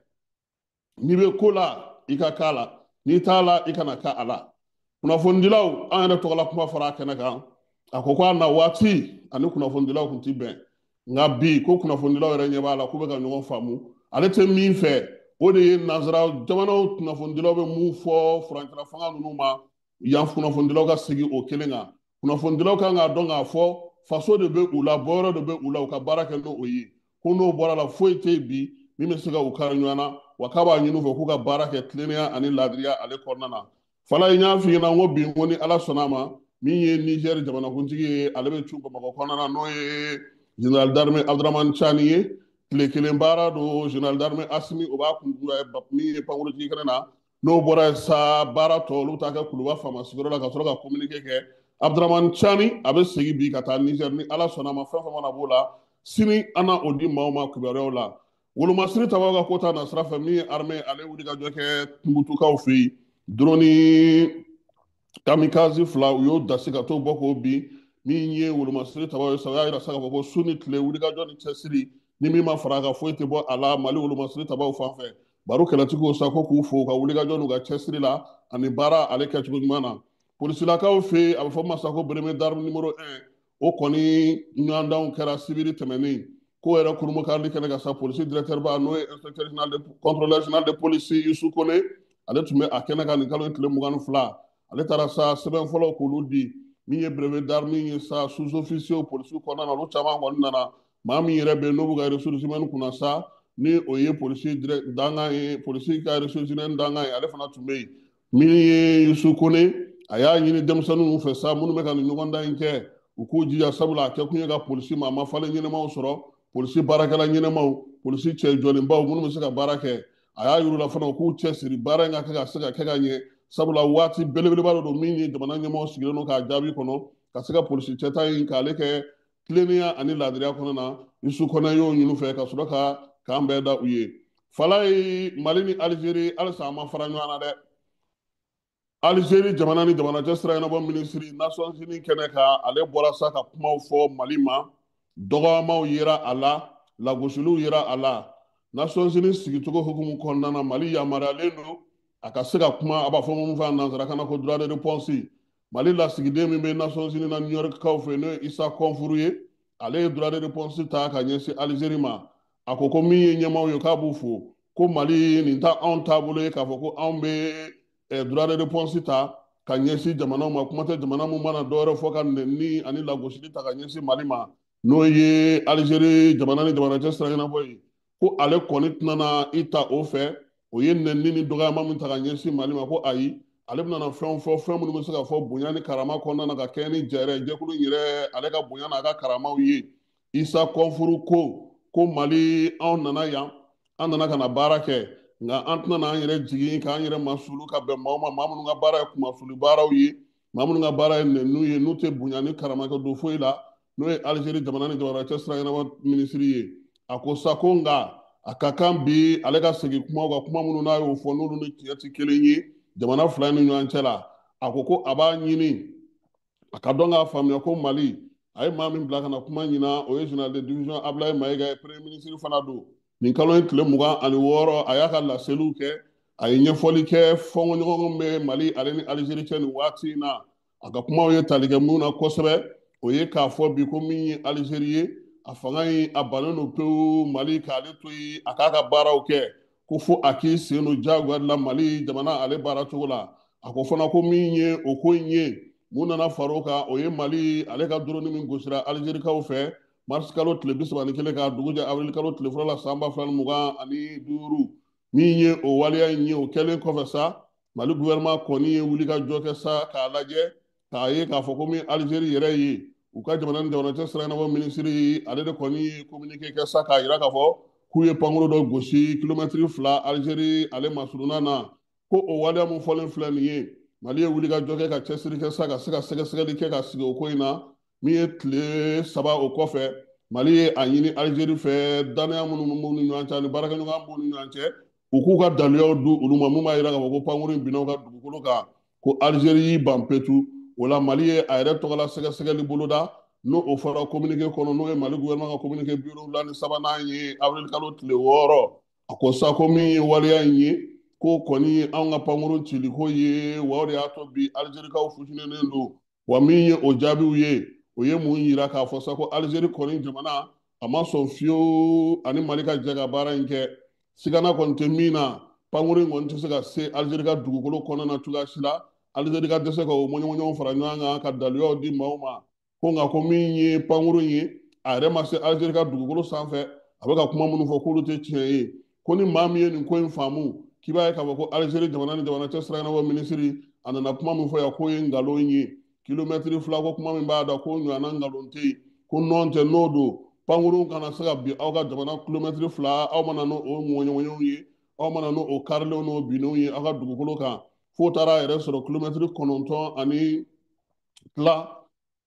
N'i bɛ ko la, i ka k'a la, n'i t'a la, i kana k'a la. Kunnafonidilaw, an yɛrɛ tɔgɔla kuma fɔra a kɛnɛ kan. A ko a na waati ani kunnafonidilaw tun ti bɛn, nka bi ko kunnafonidilaw yɛrɛ ɲɛ b'a la k'u bɛ ka ɲɔgɔn faamu. Ale tɛ min fɛ, o de ye nanzara jamanaw kunnafonidilaw bɛ mun fɔ furancɛla fanga ninnu ma, yan kunnafonidilaw ka sigi o kelen kan. Kunnafonidilaw kan k'a dɔn k'a fɔ faso de bɛ u la, bɔyɔrɔ de bɛ u la, u ka baara kɛ n'o ye. Ko n'o bɔra la, foyi tɛ yen bi min bɛ se ka u kari ɲɔgɔn na, wa k'a b'a ɲini u fɛ k'u ka baara kɛ tilennenya ani laadiriya ale kɔnɔna na. Fala, n y'a f'i ɲɛna n ko bi, n ko ni Ala sɔnna a ma, min ye Niger jamanakuntigi ye, ale bɛ cun Bamakɔ kɔnɔna na, n'o ye général d'armée Abdourahamane Tiani ye. Tile kelen baara don, général d'armée Assimi o b'a kun min ye pankurujigi kɛnɛ na. N'o bɔra yen sa, baara tɔ olu bɛ taa kɛ Kuluba faama sigiyɔrɔ la ka sɔrɔ ka communiqué kɛ. Abdourahamane Tiani a bɛ segin bi ka taa Niger ni Ala sɔnna a ma. Fɛn fɛn mana b'o la sini, an na o di maaw ma kibaruyaw la. Wolomasiri tabaw ka ko ta na sira fɛ, min ye armée ale wuli ka jɔ kɛ Tunbutukaw fɛ yen, drone kamikaze 2 u y'o dasi ka t'o bɔ k'o bin. Min ye wolomasiri tabaw ye sa, o y'a yira sa k'a fɔ ko su ni tile wulikajɔ ni cɛsiri ni min ma fara a kan, foyi tɛ bɔ a la Mali wolomasiri tabaw fan fɛ. Baro kɛlɛtigiw sa ko k'u fo u ka wulikajɔ n'u ka cɛsiri la ani baara ale kɛcogo ɲuman na. Polisilakaw fɛ yen, a bɛ fɔ masa ko brevet d'arme numéro 1, o kɔni ɲɔgɔndanw kɛra sibiri tɛmɛnen. Ko yɛrɛ kurunbonkarili kɛnɛ ka sa, polisi directeur ba, n'o ye inspecteur général de contrôleur général de police Youssou Kone, ale tun bɛ a kɛnɛ kan nin kalo in tile 22. Ale taara sa sɛbɛn fɔlɔ k'olu di. Min ye brevet d'arme ye sa, sous-officier polisiw kɔnɔna na, olu caman kɔni nana. Maa min yɛrɛ bɛ yen n'o b'u ka ressources humaines kunna sa, ni o ye polisi dangan ye, polisi ka ressources humaines dangan ye, ale fana tun bɛ yen. Min ye Youssou Kone, a y'a ɲini denmisɛnninw fɛ sa, minnu bɛ ka nin ɲɔgɔndan in kɛ, u k'u jija, sabula a kɛkun ye ka polisi maa ma falen ɲɛnɛmaw sɔrɔ, polisi baarakɛla ɲɛnɛmaw, polisi cɛ jɔlenbaw minnu bɛ se ka baara kɛ. A y'a yir'u la fana u k'u cɛsiri baara in ka kɛ ka se ka kɛ ka ɲɛ, sabula waati belebeleba dɔ don min ye jamana ɲɛmɔgɔ sigilen don k'a jaabi kɔnɔ ka se ka polisi cɛta in k'ale kɛ tilennenya ani laadiriya kɔnɔna na. Youssou Kone y'o ɲini fɛ ka sɔrɔ ka k'an bɛɛ da u ye. Falaye, Mali ni Algérie halisa an ma fara ɲɔgɔn na dɛ. Algérie jamana ni jamana cɛ sira ɲɛnabɔ minisiri, Nations Unies kɛnɛ kan, ale bɔra sa ka kumaw fɔ Mali ma. Dɔgɔyamaw yera a la, lagosiliw yera a la. Nations Unies sigicogo hukumu kɔnɔna na, Mali yamaruyalen don a ka se ka kuma, a b'a fɔ mun fɛ nanzarakan na ko droit de réponse. Mali lasigiden min bɛ Nations Unies na New York kaw fɛ, n'o ye Issa Konfourou ye, ale ye droit de réponse ta ka ɲɛsin Algérie ma. A ko ko min ye ɲɛmaaw ye, k'a b'u fo, ko Mali nin ta anw taabolo ye k'a fɔ ko anw bɛ droit de réponse ta ka ɲɛsin jamanaw ma, kuma tɛ jamana mun mana dɔwɛrɛ fɔ ka nɛni ani lagosili ta ka ɲɛsin Mali ma, n'o ye Algérie jamana ni jamana cɛ sira ɲɛnabɔ ye. Ko ale kɔni tɛna i ta o fɛ, o ye nɛni ni dɔgɔyama min ta ka ɲɛsin Mali ma, ko ayi, ale bɛna fɛnw fɔ, fɛn minnu bɛ se ka fɔ bonya ni karama kɔnɔna na ka kɛɲɛ ni jɛrɛ jɛkulu in yɛrɛ ale ka bonya n'a ka karamaw ye. Issa Konfourou ko Mali anw nana yan, an nana ka na baara kɛ, nka an tɛna an yɛrɛ jigin k'an yɛrɛ masulu ka bɛn maaw ma, maa minnu ka baara ye kumasuli baaraw ye, maa minnu ka baara ye nɛniw ye, n'u tɛ bonya ni karama kɛ don foyi la, n'o ye Algérie jamana ni jamana cɛ sira ɲɛnabɔ minisiri ye. A ko sa ko nka a ka kan bi ale ka segin kumaw kan, kuma minnu n'a y'o fɔ n'olu ni tiɲɛ tɛ kelen ye jamana fila ni ɲɔgɔn cɛ la. A ko a b'a ɲini a ka dɔn k'a faamuya ko Mali a ye maa min bila ka na kuma ɲina, o ye général de division Abdoulaye Maïga ye, premier ministre fana don. Nin kalo in tile 26, a y'a ka laseliw kɛ, a ye ɲɛfɔli kɛ fɔnkɔɲɔgɔn bɛ Mali ale ni Algérie cɛ nin waati in na. A ka kumaw ye tali kɛ mun na kosɛbɛ, o ye k'a fɔ bi ko min ye Algérie ye, a fanga in a bannen don pewu Mali k'ale to yen a k'a ka baaraw kɛ, ko fo a k'i sen don diyagoya la Mali jamana ale baara cogo la. A ko fana ko min ye o ko in ye, mun nana far'o kan, o ye Mali ale ka drone min gosira Algérie-kaw fɛ mars kalo tile 31 k'a dugu jɛ avril kalo tile fɔlɔ la san 2025. Min ye o waleya in ye, o kɛlen kɔfɛ sa, Mali gouvernement kɔni ye wuli ka jɔ kɛ sa k'a lajɛ k'a ye k'a fɔ ko min Algérie yɛrɛ ye, u ka jamana ni jamana cɛ sira ɲɛnabɔ minisiri ale de kɔni ye communiqué kɛ sa k'a yira k'a fɔ k'u ye pankuru dɔ gosi kilomɛtiri 2 Algérie ale masurunna na. Ko o waleya mun fɔlen filɛ nin ye, Mali ye wuli ka jɔ kɛ ka cɛsiri kɛ sa ka se ka sɛgɛsɛgɛli kɛ ka sigi o ko in na. Min ye tile 3 o kɔfɛ, Mali ye a ɲini Algérie fɛ danaya minnu b'u ni ɲɔgɔn cɛ ani baarakɛɲɔgɔnya b'u ni ɲɔgɔn cɛ, u k'u ka daluyaw di olu ma mun b'a yira k'a fɔ ko pankuru in binna u ka dugukolo kan, ko Algérie y'i ban petu. O la Mali ye a yɛrɛ tɔgɔla sɛgɛsɛgɛli boloda, n'o o fɔra communiqué kɔnɔ, n'o ye Mali gouvernement ka communiqué 73nan ye avril kalo tile 6. A ko sa ko min ye waleya in ye, Ko kɔni ye anw ka pankurun ciliko ye, wa o de y'a to bi Alizerikaw futinɛnen don. Wa min ye o jaabiw ye, o ye mun yira k'a fɔ sa ko Alizeri kɔni jamana a ma sɔn fiyewu ani Mali ka jɛ ka baara in kɛ. Sigana kɔni tɛ min na, pankurun in kɔni tɛ se ka se Alizeri ka dugukolo kɔnɔna na cogoya si la. Alizeri ka dɛsɛ ka o mɔɲɔmɔɲɔw fara ɲɔgɔn kan ka daluyaw di maaw ma ko nka ko min ye pankurun ye, a yɛrɛ ma se Alizeri ka dugukolo sanfɛ. A bɛ ka kuma minnu fɔ k'olu tɛ tiɲɛ ye. Ko ni maa min ye nin ko in faamu, k'i b'a ye k'a fɔ ko Alizeri jamana ni jamana cɛ sira ɲɛnabɔ minisiri a nana kuma min fɔ yan k'o ye nkalon ye. Kilomɛtiri 2 ko kuma min b'a da k'o ɲɔgɔnna nkalon tɛ yen, ko nɔn tɛ n'o don pankurun kana se ka bin aw ka jamana kilomɛtiri 2, aw mana n'o ŋɔɲɔŋɔɲɔw ye, aw mana n'o karilenw n'o binnenw ye aw ka dugukolo kan. F'o taara a yɛrɛ sɔrɔ kilomɛtiri 9 ani tila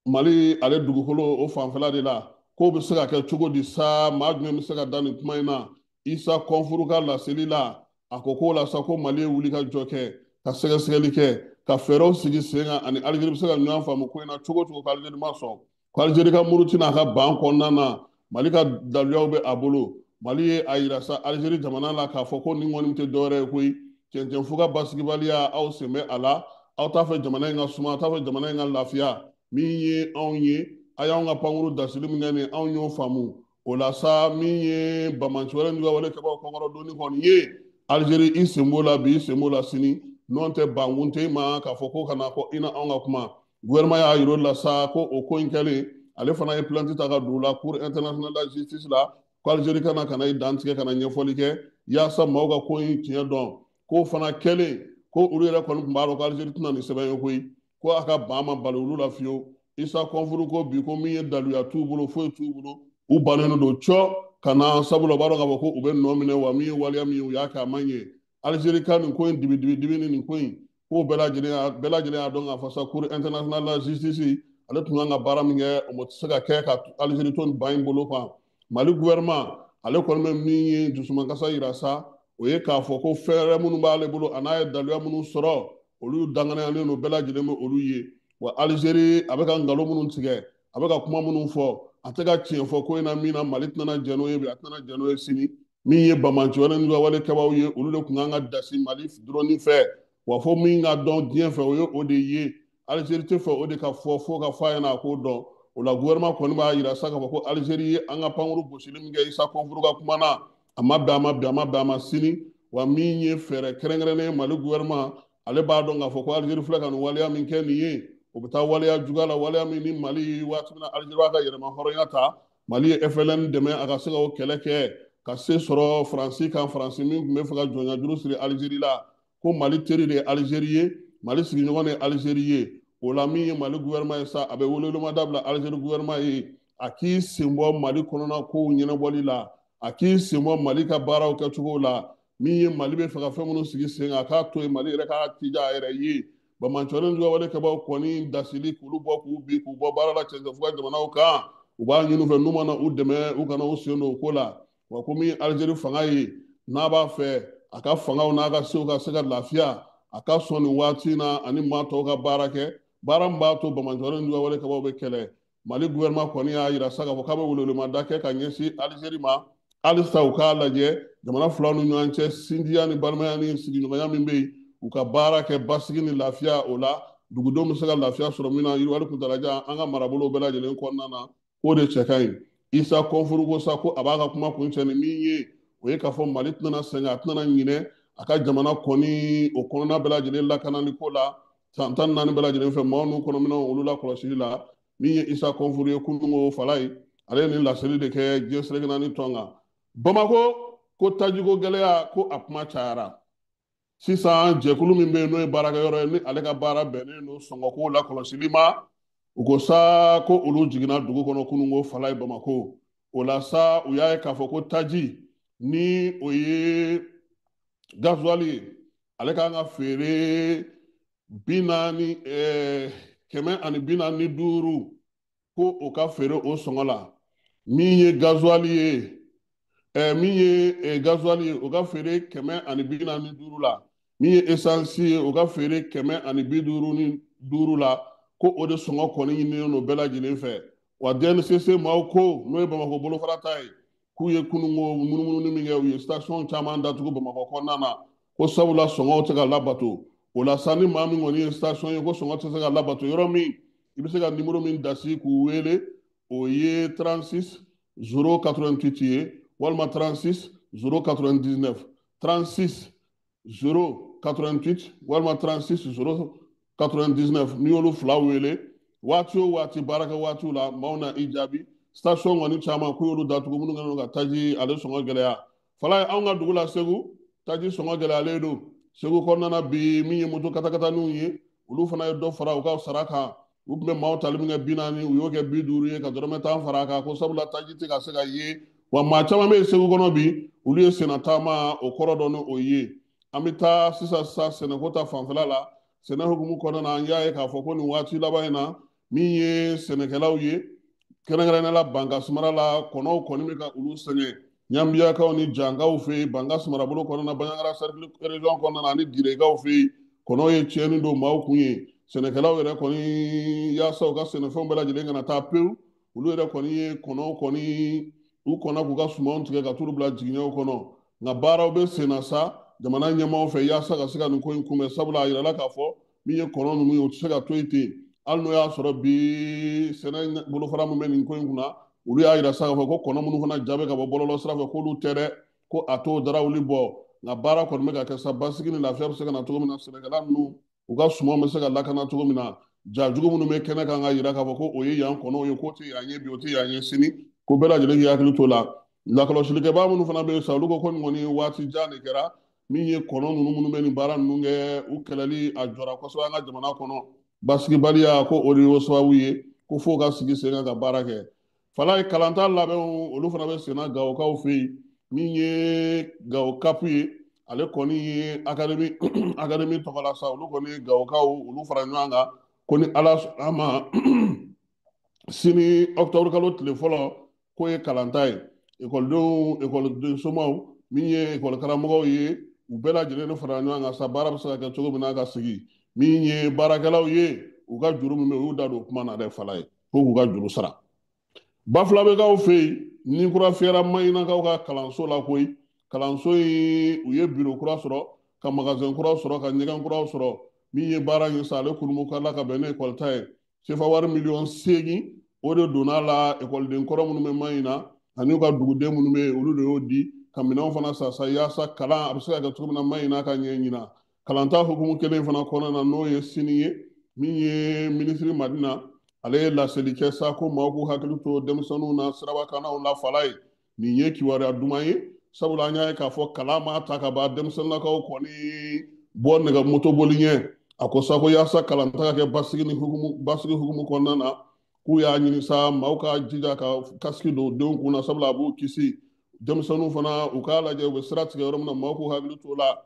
Mali ale dugukolo o fanfɛla de la. K'o bɛ se ka kɛ cogo di sa? Maa jumɛn bɛ se ka da nin kuma in na? Isa Kɔnfuru ka laseli la, a ko k'o la sa ko Mali ye wuli ka jɔ kɛ, ka sɛgɛsɛgɛli kɛ, ka fɛɛrɛw sigi sen kan ani Alizeri bɛ se ka ɲɔgɔn faamu ko in na cogo o cogo, ko Alizeri ma sɔn. Ko Alizeri ka muruti n'a ka ban kɔnɔna na, Mali ka daluyaw bɛ a bolo. Mali ye a yira sa Alizeri jamana la k'a fɔ ko nin kɔni tɛ dɔwɛrɛ ye koyi, cɛncɛnfu ka basigibaliya aw sen bɛ a la, aw t'a fɛ jamana in ka suma, aw t'a fɛ jamana in ka lafiya. Min ye anw ye, a y'anw ka pankuru dasili min kɛ nin, anw y'o faamu. O la sa min ye bamanci wɛrɛ n'u ka wale kɛbaaw kɔkɔrɔ donni kɔni ye, Alizeri i sen b'o la bi, i sen b'o la sini, n'o tɛ bankun tɛ i ma k'a fɔ ko kana ko i na anw ka kuma. Gouvernement y'a yir'o la sa ko o ko in kɛlen, ale fana ye plainte ta ka don o la Cour internationale de la justice la, ko Alizeri kana ka na i dantigɛ ka na ɲɛfɔli kɛ yaasa maaw ka ko in tiɲɛ dɔn. K'o fana kɛlen, ko olu yɛrɛ kɔni tun b'a dɔn ko Alizeri tɛna nin sɛbɛn ye koyi, ko a ka ban ma bali olu la fiyewu. Isa Kɔnfuru ko bi ko min ye daluya t'u bolo, foyi t'u bolo, u bannen don cɔ ka na, sabula u b'a dɔn k'a fɔ ko u bɛ nɔ minɛ, wa min ye waleya min ye u y'a kɛ a man ɲɛ. Alizeri ka nin ko in dibi dibi dibi ni nin ko in, k'o bɛɛ lajɛlen y'a dɔn k'a fɔ sa Cour internationale de la justice ale tun kan ka baara min kɛ, o tɛ se ka kɛ ka Alizeri to nin ban in bolo kan. Mali gouvernement ale kɔni bɛ min ye dusumankasa yira sa, o ye k'a fɔ ko fɛɛrɛ minnu b'ale bolo a n'a ye daluya minnu sɔrɔ, olu danganiyalen don, bɛɛ lajɛlen bɛ olu ye. Wa Alizeri a bɛ ka nkalon minnu tigɛ, a bɛ ka kuma minnu fɔ, a tɛ ka tiɲɛ fɔ ko in na min na Mali tɛna jɛn n'o ye bi, a tɛna jɛn n'o ye sini. Min ye bamanci wɛrɛ n'u ka wale kɛbaaw ye, olu de tun kan ka dasi Mali dɔrɔn fɛ. Wa fo min ka dɔn diɲɛ fɛ, o ye o de ye. Alizeri tɛ fɛ o de ka fɔ, fo ka fɔ a ɲɛna a k'o dɔn. O la gouvernement kɔni b'a yira sa k'a fɔ ko Alizeri ye an ka pankuru gosili min kɛ Isa Kɔnfuru ka kuma na, a ma bɛn a ma bi, a ma bɛn a ma sini. Wa min ye fɛɛrɛ kɛrɛnkɛrɛnnen ye, Mali gouvernement ale b'a dɔn k'a fɔ ko Alizeri filɛ ka nin waleya min kɛ nin ye, o bɛ taa waleya juguya la, waleya min ni Mali waati min na Alizeri b'a ka yɛrɛma hɔrɔnya ta, Mali ye FLN dɛmɛ a ka se ka o kɛlɛ kɛ ka se sɔrɔ Faransi kan, Faransi min tun bɛ fɛ ka jɔnya juru siri Alizeri la, ko Mali teri de ye Alizeri ye, Mali sigiɲɔgɔn de ye Alizeri ye. O la min ye Mali gouvernement ye sa, a bɛ welewelema dabila Alizeri gouvernement ye, a k'i sen bɔ Mali kɔnɔna kow ɲɛnabɔli la, a k'i sen bɔ Mali ka baaraw kɛcogo la. Min ye Mali bɛ fɛ ka fɛn minnu sigi sen kan, a k'a to yen Mali yɛrɛ k'a tija a yɛrɛ ye. Bamanci wɛrɛ n'u ka wale kɛbaaw kɔni dasili k'olu bɔ k'u bin k'u bɔ baara la cɛncɛnfuga ka jamanaw kan, u b'a ɲini u fɛ n'u mana u dɛmɛ, u kana u sen don o ko la. Wa ko min ye Alizeri fanga ye, n'a b'a fɛ a ka fangaw n'a ka sew ka se ka lafiya, a ka sɔn nin waati in na ani maa tɔw ka baara kɛ, baara min b'a to bamanci wɛrɛ n'u ka wale kɛbaaw bɛ kɛlɛ. Mali gouvernement kɔni y'a yira sa k'a fɔ k'a bɛ welewelemada kɛ ka ɲɛsin Alizeri ma, halisa u k'a lajɛ jamana filaw ni ɲɔgɔn cɛ sinjiya ni balimaya ni sigiɲɔgɔnya min bɛ yen, u ka baara kɛ basigi ni lafiya o la, dugudenw bɛ se ka lafiya sɔrɔ min na yiriwali kuntalajan an ka marabolow bɛɛ lajɛlen kɔnɔna na, k'o de cɛ ka ɲi. Isa Kɔnfuru ko sa ko a b'a ka kuma kuncɛ ni min ye, o ye k'a fɔ Mali tɛna sɛgɛn, a tɛna ɲinɛ a ka jamana kɔni o kɔnɔna bɛɛ lajɛlen lakanali ko la, san 14 bɛɛ lajɛlen fɛ maaw n'u kɔnɔminɛnw olu la kɔlɔsili la. Min ye Isa Kɔnfuru ye kununko fala ye, ale ye nin laseli de kɛ diɲɛ seleke naani tɔn kan. Bamakɔ ko tajiko gɛlɛya ko a kuma cayara. Sisan jɛkulu min bɛ yen n'o ye baarakɛyɔrɔ ye, ni ale ka baara bɛnnen don sɔngɔko la kɔlɔsili ma, u ko sa ko olu jiginna dugu kɔnɔ kununko fala ye Bamakɔ. O la sa u y'a ye k'a fɔ ko taji ni o ye gasoil ye, ale kan ka feere 40, 145, ko o ka feere o sɔngɔ la. Min ye gasoil ye, min ye gasoil ye, o ka feere 145 la. Min ye essence ye, o ka feere 155 la, ko o de sɔngɔ kɔni ɲininen don bɛɛ lajɛlen fɛ. Wa DNCC maaw ko n'o ye Bamakɔ bolofara ta ye, k'u ye kununko munumununi min kɛ, u ye station caman datugu Bamakɔ kɔnɔna na. Ko sabula sɔngɔw tɛ ka labato. O la sa, ni maa min kɔni ye station ye ko sɔngɔ tɛ se ka labato yɔrɔ min, i bɛ se ka numéro min dasi k'u wele, o ye 36 088 ye, walima 36 099, 36 088 walima 36 099. N'i y'olu fila wele waati o waati, baarakɛ waatiw la, maaw na i jaabi. Station kɔni caman k'u y'olu datugu, minnu kɛlen don ka taji ale sɔngɔ gɛlɛya. Fala ye, anw ka dugu la Segu, taji sɔngɔ gɛlɛyalen don Segu kɔnɔna na bi. Min ye moto katakataninw ye, olu fana ye dɔ fara u ka sara kan. U tun bɛ maaw tali min kɛ 40, u y'o kɛ 50 ye, ka dɔrɔmɛ 10 fara a kan, ko sabula taji tɛ ka se ka ye. Wa maa caman bɛ yen Segu kɔnɔ bi, olu ye senna taama o kɔrɔ dɔn ni o ye. An bɛ taa sisan sisan sɛnɛko ta fanfɛla la. Sɛnɛ hukumu kɔnɔna na, an y'a ye k'a fɔ ko nin waati laban in na, min ye sɛnɛkɛlaw ye, kɛrɛnkɛrɛnnenya la Bankasi mara la, kɔnɔw kɔni bɛ ka olu sɛgɛn Ɲanbiyakaw ni Jankaw fɛ yen Bankasi marabolo kɔnɔna na, Banjagara cercle région kɔnɔna na, ani Girekaw fɛ yen. Kɔnɔw ye tiɲɛni don maaw kun ye. Sɛnɛkɛlaw yɛrɛ kɔni, yaasa u ka sɛnɛfɛnw bɛɛ lajɛlen kana taa pewu, olu yɛrɛ kɔni ye kɔnɔw kɔni u kɔnna k'u ka sumanw tigɛ ka t'olu bila jiginɛw kɔnɔ. Nka baaraw bɛ sen na sa jamana ɲɛmaaw fɛ yaasa ka se ka nin ko in kunbɛn, sabula a yirala k'a fɔ min ye kɔnɔ ninnu ye, u tɛ se ka to yen ten. Hali n'o y'a sɔrɔ bi sɛnɛ bolofara min bɛ nin ko in kunna, olu y'a yira sa k'a fɔ ko kɔnɔ minnu fana jaabi ka bɔ bɔlɔlɔ sira fɛ, k'olu tɛ dɛ, ko a t'o darawuli bɔ. Nka baara kɔni bɛ ka kɛ sa, basigi ni lafiya bɛ se ka na cogo min na, sɛnɛkɛla ninnu u ka sumanw bɛ se ka lakana cogo min na. Ja jugu minnu bɛ kɛnɛ kan ka yira k'a fɔ ko o ye yan kɔnɔw ye, k'o tɛ yan ye bi, o tɛ yan ye sini, ko bɛɛ lajɛlen k'i hakili t'o la. Lakɔlɔsilikɛbaa minnu fana bɛ yen sa, olu ko ko nin kɔni waati jan de kɛra min ye kɔnɔ ninnu minnu bɛ nin baara ninnu kɛ, u kɛlɛli a jɔra kosɛbɛ an ka jamana kɔnɔ. Basigibaliya ko o de y'o sababu ye, ko f'o ka sigi sen kan ka baara kɛ. Fala ye, kalanta labɛnw olu fana bɛ senna Gawokaw fɛ yen. Min ye Gawo kapu ye, ale kɔni ye académie tɔgɔ la sa, olu kɔni ye Gawokaw olu fara ɲɔgɔn kan ko ni Ala sɔnna ma, sini octobre kalo tile fɔlɔ, k'o ye kalanta ye. Ekɔlidenw, ekɔliden somaw, min ye ekɔli karamɔgɔw ye, u bɛɛ lajɛlen de fara ɲɔgɔn kan sa, baara bɛ se ka kɛ cogo min na ka sigi. Min ye baarakɛlaw ye, u ka juru min bɛ, u y'u da don kuma na dɛ. Fala ye, ko k'u ka juru sara. Bafulabekaw fɛ yen, ni kura fiyɛra Maɲinakaw ka kalanso la koyi. Kalanso in, u ye biro kura sɔrɔ, ka magasin kura sɔrɔ, ka ɲɛgɛn kuraw sɔrɔ. Min ye baara in sa, ale kurumukala ka bɛn ni ekɔli ta ye, sefa wari miliyɔn 8 o de donna la. Ekɔliden kɔrɔ minnu bɛ Maɲina ani u ka duguden minnu bɛ yen, olu de y'o di ka minɛnw fana san sa, yaasa kalan a bɛ se ka kɛ cogo min na Maɲina ka ɲɛ ɲina. Kalanta hukumu kelen fana kɔnɔna na, n'o ye sini ye, min ye minisiri Madina, ale ye laseli kɛ sa ko maaw k'u hakili to denmisɛnninw na sirabakannaw la. Fala ye, nin ye kibaruya duman ye, sabula an y'a ye k'a fɔ kalan ma ta ka ban, denmisɛnninlakaw kɔni bɔ nɛgɛ motoboli ɲɛ. A ko sa ko yaasa kalanta ka kɛ basigi ni hukumu, basigi hukumu kɔnɔna na, k'u y'a ɲini sa maaw ka jija ka kasiki don denw kun na, sabula a b'u kisi. Denmisɛnninw fana, u k'a lajɛ u bɛ sira tigɛ yɔrɔ min na, maaw k'u hakili t'o la.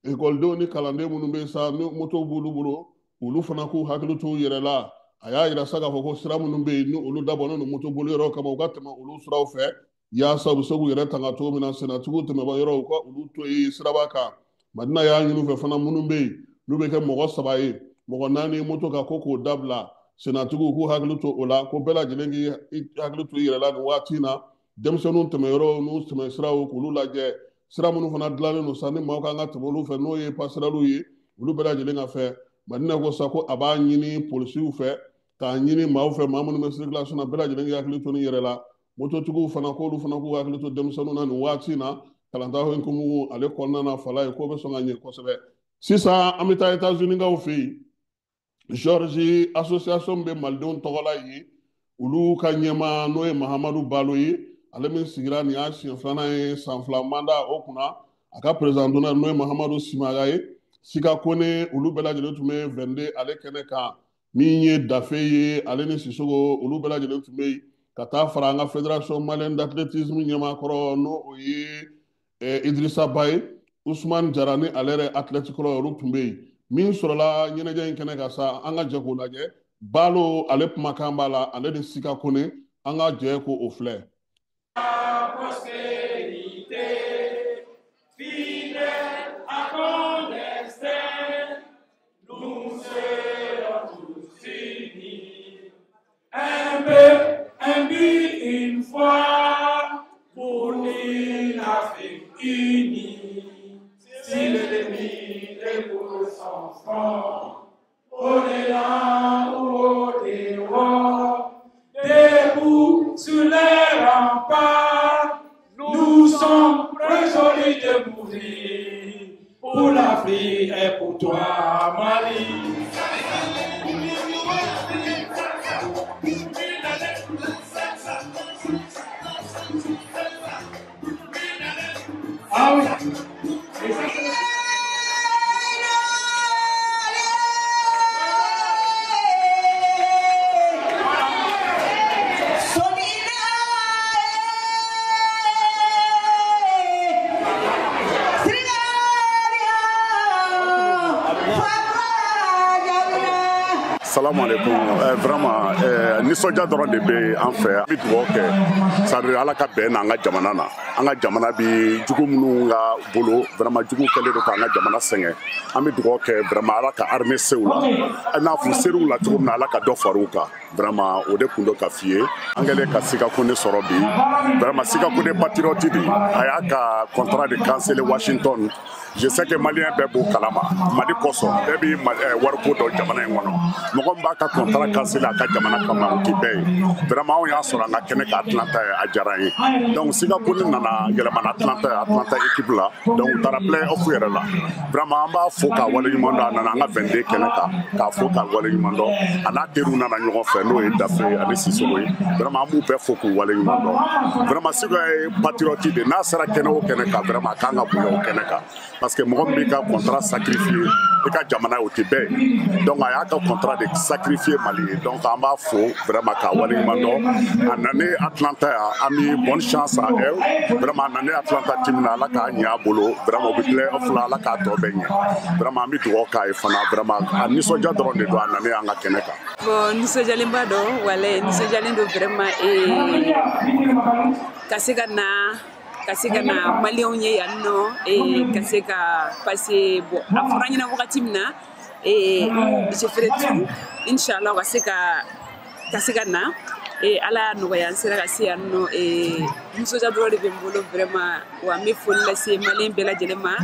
Ekɔlidenw ni kalanden minnu bɛ yen sa, ni moto b'olu bolo, olu fana k'u hakili t'u yɛrɛ la. A y'a yira sa k'a fɔ ko sira minnu bɛ yen, ni olu dabɔlen don moto boli yɔrɔ kama, u ka tɛmɛ olu siraw fɛ, yaasa u bɛ se k'u yɛrɛ tanga cogo min na. Sennatigiw tɛmɛbɔ yɔrɔ, u ka olu to yen siraba kan. Madina y'a ɲini u fɛ fana, minnu bɛ yen n'u bɛ kɛ mɔgɔ saba ye, mɔgɔ naani moto kan, ko k'o dabila. Sennatigiw k'u hakili to o la, ko bɛɛ lajɛlen k'i hakili to i yɛrɛ la nin waati in na. Denmisɛnninw tɛmɛyɔrɔw n'u tɛmɛ siraw, k'olu lajɛ. Sira minnu fana dilannen don sa, ni maaw kan ka tɛmɛ olu fɛ, n'o ye passerelles ye, olu bɛɛ lajɛlen ka fɛ. Madina ko sa ko a b'a ɲini polisiw fɛ, k'a ɲini maaw fɛ, maa minnu bɛ circulation na, bɛɛ lajɛlen k'i hakili to ni yɛrɛ la. Mototigiw fana, k'olu fana k'u hakili to denmisɛnninw na nin waati in na. Kalanta hukumu ale kɔnɔna na, Fala ye, k'o bɛ sɔn ka ɲɛ kosɛbɛ. Sisan an bɛ taa États-Unis kaw fɛ yen. Georgie association bɛ malidenw tɔgɔ la yen, olu ka ɲɛmaa, n'o ye Mahamadu Balo ye, ale min sigira nin y'a siɲɛ filanan ye, san 2 mandat o kunna. A ka président d'honneur, n'o ye Mahamadu Simaga ye, Sika Kone, olu bɛɛ lajɛlen tun bɛ 22 ale kɛnɛ kan. Min ye Dafe ye, ale ni Sisogo, olu bɛɛ lajɛlen tun bɛ yen, ka taa fara an ka fédération malienne d'athlétisme ɲɛmaakɔrɔ, n'o o ye Idrissa Ba ye, Usman Jara ni ale yɛrɛ athlète kɔrɔ, olu tun bɛ yen. Min sɔrɔla ɲɛnajɛ in kɛnɛ kan sa, an ka jɛ k'o lajɛ. Balo ale kumakan b'a la, ale ni Sika Kone, an ka jɛ k'o filɛ. Postérité, fidèle à ton destin, nous serons tous unis. Un peu, un but, une foi, pour une Afrique unie. Si le Salamu alaikum. Vraiment nisɔndiya dɔrɔn de bɛ an fɛ. An bɛ dugawu kɛ, c'est à dire Ala ka bɛn n'an ka jamana na. An ka jamana bi jugu minnu ka bolo, vraiment jugu kɛlen don k'an ka jamana sɛgɛn. An bɛ dugawu kɛ vraiment Ala ka armée se u la. N'a fɔ ser'u la cogo min na, Ala ka dɔ far'u kan. Vraiment o de kun don ka f'i ye. An kɛlen ka Sika Kone sɔrɔ bi, vraiment Sika Kone patriote de, a y'a ka contrat de canceller Washington. Je sais que Malien bɛɛ b'o kalama. Mali kosɔn bɛɛ bi wariko dɔn jamana in kɔnɔ. Mɔgɔ min b'a ka contrat canceller a ka jamana kama, o ti bɛɛ ye. Vraiment anw y'a sɔrɔ an ka kɛnɛ ka Atlanta ye, a diyara an ye. Donc Sika Kone nana yɛlɛmana Atlanta ye, Atlanta équipe la. Donc u taara play off yɛrɛ la. Vraiment an b'a fo k'a waleɲuman dɔn. A nana an ka 22 kɛnɛ kan k'a fo k'a waleɲuman dɔn. A n'a teriw nana ɲɔgɔn fɛ, n'o ye Dafe ani Sisoko ye. Vraiment an b'u bɛɛ fo k'u waleɲuman dɔn. Vraiment Sika ye patriote de, n'a sera kɛnɛ o kɛnɛ kan, vraiment a kan ka bonya o kɛnɛ kan. Parce que mɔgɔ min b'i ka contrat sacrifier i ka jamana ye, o tɛ bɛɛ ye. Donc a y'a ka contrat de sacrifier Mali ye. Donc an b'a fo vraiment k'a waleɲuman dɔn. A nanen Atlanta yan, an bɛ bonne chance à elle. Vraiment a nanen Atlanta team na, Ala k'a ɲɛ a bolo. Vraiment u bɛ play off la, Ala k'a tɔ bɛɛ ɲɛ. Vraiment an bɛ dugawu k'a ye fana. Vraiment a nisɔndiya dɔrɔn de don a nanen an ka kɛnɛ kan. Bon, nisɔndiyalenba don, walayi, nisɔndiyalen don vraiment ka se ka na, ka se ka na Maliyɛnw ye yan nɔ, ka se ka passer. Bon, a fɔra an ɲɛna wagati min na, je ferai tout inchallah ka se ka na. Ala y'a nɔgɔya, n sera ka se yan nɔ. Nisɔndiya dɔrɔn de bɛ n bolo vraiment. Wa n bɛ foli lase Maliyɛn bɛɛ lajɛlen ma.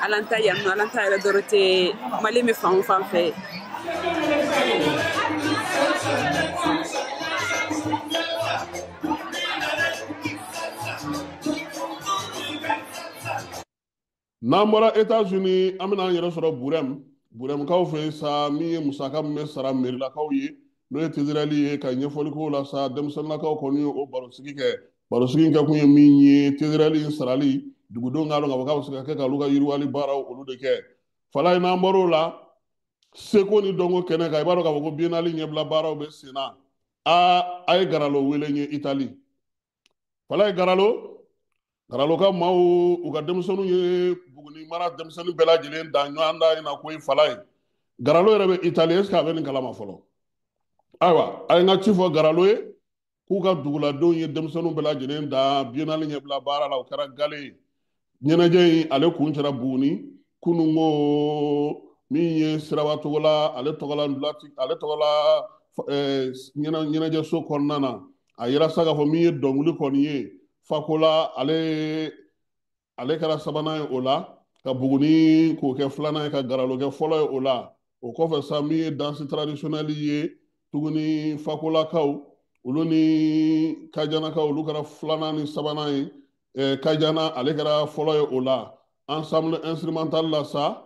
Ala n ta yan nɔ, Ala n ta yɛrɛ dɔrɔn tɛ, Maliyɛn bɛ fan o fan fɛ. N'an bɔra Etats-Unis, an bɛna an yɛrɛ sɔrɔ Burɛm. Burɛmkaw fɛ yen sa, min ye musaka min bɛ sara merilakaw ye, n'o ye TDRL ye, ka ɲɛfɔli k'o la sa. Denmisɛnninlakaw kɔni ye o barosigi kɛ. Barosigi in kɛ kun ye min ye, TDRL in sarali, dugudenw k'a dɔn k'a fɔ k'a bɛ se ka kɛ ka olu ka yiriwali baaraw olu de kɛ. Falaye, n'an bɔr'o la, seko ni dɔnko kɛnɛ kan, i b'a dɔn k'a fɔ ko biennale ɲɛbila baaraw bɛ sen na. Aa, a ye Garalo wele n ye Itali. Falaye, Garalo, Garalo ka maaw, u ka denmisɛnninw ye Buguni mara denmisɛnnin bɛɛ lajɛlen da ɲɔgɔn da in na koyi. Falaye, Garalo yɛrɛ bɛ Itali, est ce que a bɛ nin kalama fɔlɔ? Ayiwa, a ye n ka ci fɔ Garalo ye k'u ka duguladenw ye denmisɛnninw bɛɛ lajɛlen da biennale ɲɛbila baara la. O kɛra gale ye. Ɲɛnajɛ in ale kun cɛra Buguni kununko. Min ye Siraba Togola ale tɔgɔla, ale tɔgɔla ɲɛnajɛso kɔnɔna na, a yira sa k'a fɔ min ye dɔnkili kɔni ye, Fakola ale kɛra sabanan ye o la, ka Buguni k'o kɛ filanan ye, ka Garalo kɛ fɔlɔ ye o la. O kɔfɛ sa, min ye danse traditionnelle ye tuguni, Fakolakaw olu ni Kajanakaw, olu kɛra filanan ni sabanan ye. Kajana ale kɛra fɔlɔ ye o la. Ensemble instrumental la sa,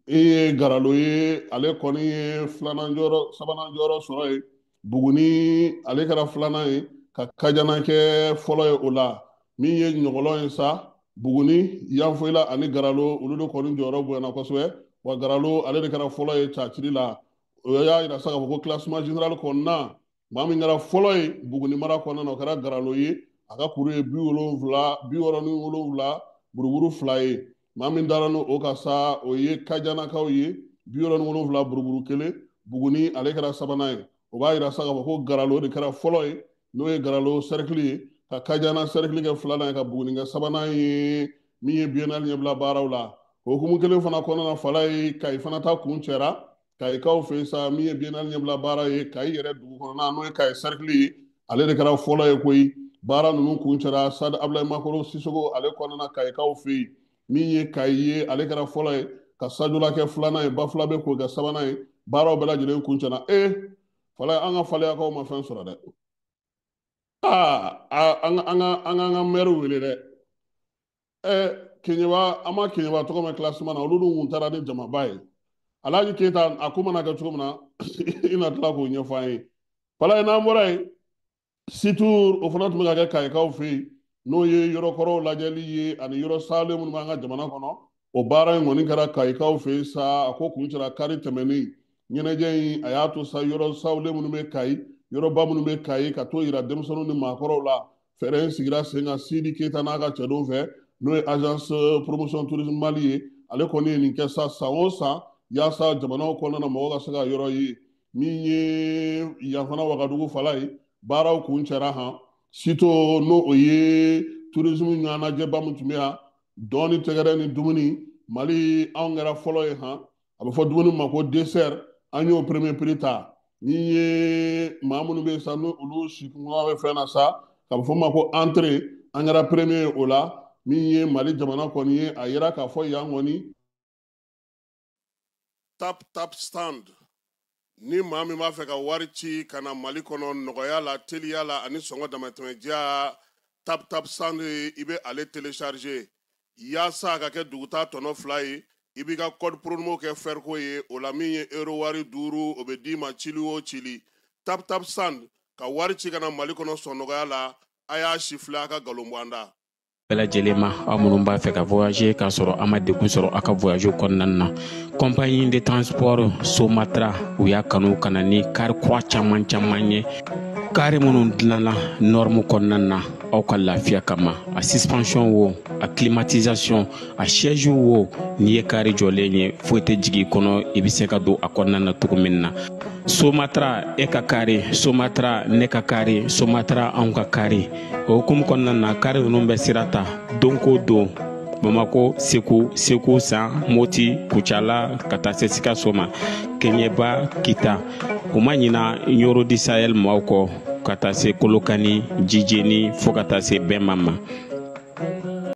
e ye Garalo ye, ale kɔni ye filanan jɔyɔrɔ, sabanan jɔyɔrɔ sɔrɔ ye. Buguni ale kɛra filanan ye, ka Kajana kɛ fɔlɔ ye o la. Min ye ɲɔgɔlɔn ye sa, Buguni, Yanfoyila ani Garalo, olu de kɔni jɔyɔrɔ bonyana kosɛbɛ. Wa Garalo ale de kɛra fɔlɔ ye caciri la. O y'a yira sa k'a fɔ ko classement général kɔnɔna, maa min kɛra fɔlɔ ye Buguni mara kɔnɔna na, o kɛra Garalo ye. A ka kuru ye 70, 67 buruburu 2 ye. Maa min dara n'o o kan sa, o ye Kajanakaw ye, 67 buruburu 1. Buguni ale kɛra sabanan ye. O b'a yira sa k'a fɔ ko Garalo de kɛra fɔlɔ ye, n'o ye Garalo cercle ye, ka Kajana cercle kɛ filanan ye, ka Buguni kɛ sabanan ye, min ye biennale ɲɛbila baaraw la. O hukumu kelen fana kɔnɔna na, Fala ye, Kayi fana ta kun cɛra Kayikaw fɛ yen sa. Min ye biennale ɲɛbila baara ye Kayi yɛrɛ dugu kɔnɔna, n'o ye Kayi cercle ye, ale de kɛra fɔlɔ ye koyi. Baara ninnu kun cɛra Stade Abdoulaye Makoro Sisoko ale kɔnɔna Kayikaw fɛ yen. Min ye Kayi ye, ale kɛra fɔlɔ ye, ka Sajola kɛ filanan ye, Bafulabe k'o kɛ sabanan ye. Baaraw bɛɛ lajɛlen kun cɛna. Ee Fala, an ka Faleyakaw ma fɛn sɔrɔ dɛ. Aa, an ka maire wele dɛ. Ɛ Keɲeba, an ma Keɲeba tɔgɔ mɛn classement na. Olu dun kun taara ni jamaba ye. Alhaji Keyita, a ko mana kɛ cogo min na, i na tila k'o ɲɛfɔ an ye. Falaye, n'an bɔra yen, Sitour, o fana tun bɛ ka kɛ Kayikaw fɛ yen, n'o ye yɔrɔkɔrɔw lajɛli ye ani yɔrɔ salen minnu b'an ka jamana kɔnɔ. O baara in kɔni kɛra Kayikaw fɛ yen sa. A ko kun cɛra kari tɛmɛnen. Ɲɛnajɛ in a y'a to sa, yɔrɔ sawulen minnu bɛ Kayi, yɔrɔba minnu bɛ Kayi, ka t'o yira denmisɛnninw ni maakɔrɔw la. Fɛɛrɛ in sigira sen kan Sidi Keyita n'a ka cɛdenw fɛ, n'o ye agence promotion tourisme Mali ye. Ale kɔni ye nin kɛ sa san o san, yaasa jamanaw kɔnɔna na, mɔgɔw ka se ka yɔrɔ ye. Min ye yan fana Wagadugu fala ye, baaraw kuncɛra han. Sito n'o o ye tourisme ɲɛnajɛba min tun bɛ yan, dɔɔni tɛgɛrɛ ni dumuni, Mali anw kɛra fɔlɔ ye han. A bɛ fɔ dumuni ma ko dessert, an y'o premier prix ta. Ni ye maa minnu bɛ yen sa, n'o olu si kungo bɛ fɛn na sa, k'a bɛ fɔ o ma ko entrée, an kɛra premier ye o la. Min ye Mali jamana kɔni ye, a yira k'a fɔ yan kɔni Tap Tap Send, ni maa min b'a fɛ ka wari ci ka na Mali kɔnɔ nɔgɔya la, teliya la ani sɔngɔ damatɛmɛdiya, Tap Tap Send, i bɛ ale télécharger yaasa a ka kɛ duguta tɔnɔ 2 ye. I b'i ka code promo kɛ fɛriko ye o la. Min ye euro wari 5, o bɛ d'i ma cili o cili. Tap Tap Send, ka wari ci ka na Mali kɔnɔ sɔn nɔgɔya la. A y'a sifilɛ, a ka nkalon bɔ an da. Bɛɛ lajɛlen ma, aw minnu b'a fɛ ka voyager k'a sɔrɔ a ma degun sɔrɔ aw ka voyage kɔnɔna na, compagnie de transport Somatra, u y'a kanu ka na ni kari kura caman caman ye, kari minnu dilanna norme kɔnɔna na aw ka lafiya kama. A suspension wo, a climatisation, a siège wo, n'i ye kari jɔlen ye, foyi tɛ jigin i kɔnɔ, i bɛ se ka don a kɔnɔna na cogo min na. Somatra, e ka kari Somatra, ne ka kari Somatra, anw ka kari. O hukumu kɔnɔna na, kari ninnu bɛ sira ta don ko don Bamako, Segu, Segu San, Moti, Kucala, ka taa se Sikaso ma, Kɛɲɛba, Kita. U ma ɲina Ɲoro di Sahel maaw kɔ, ka taa se Kolokani, Jijeni, fo ka taa se Bɛnma ma.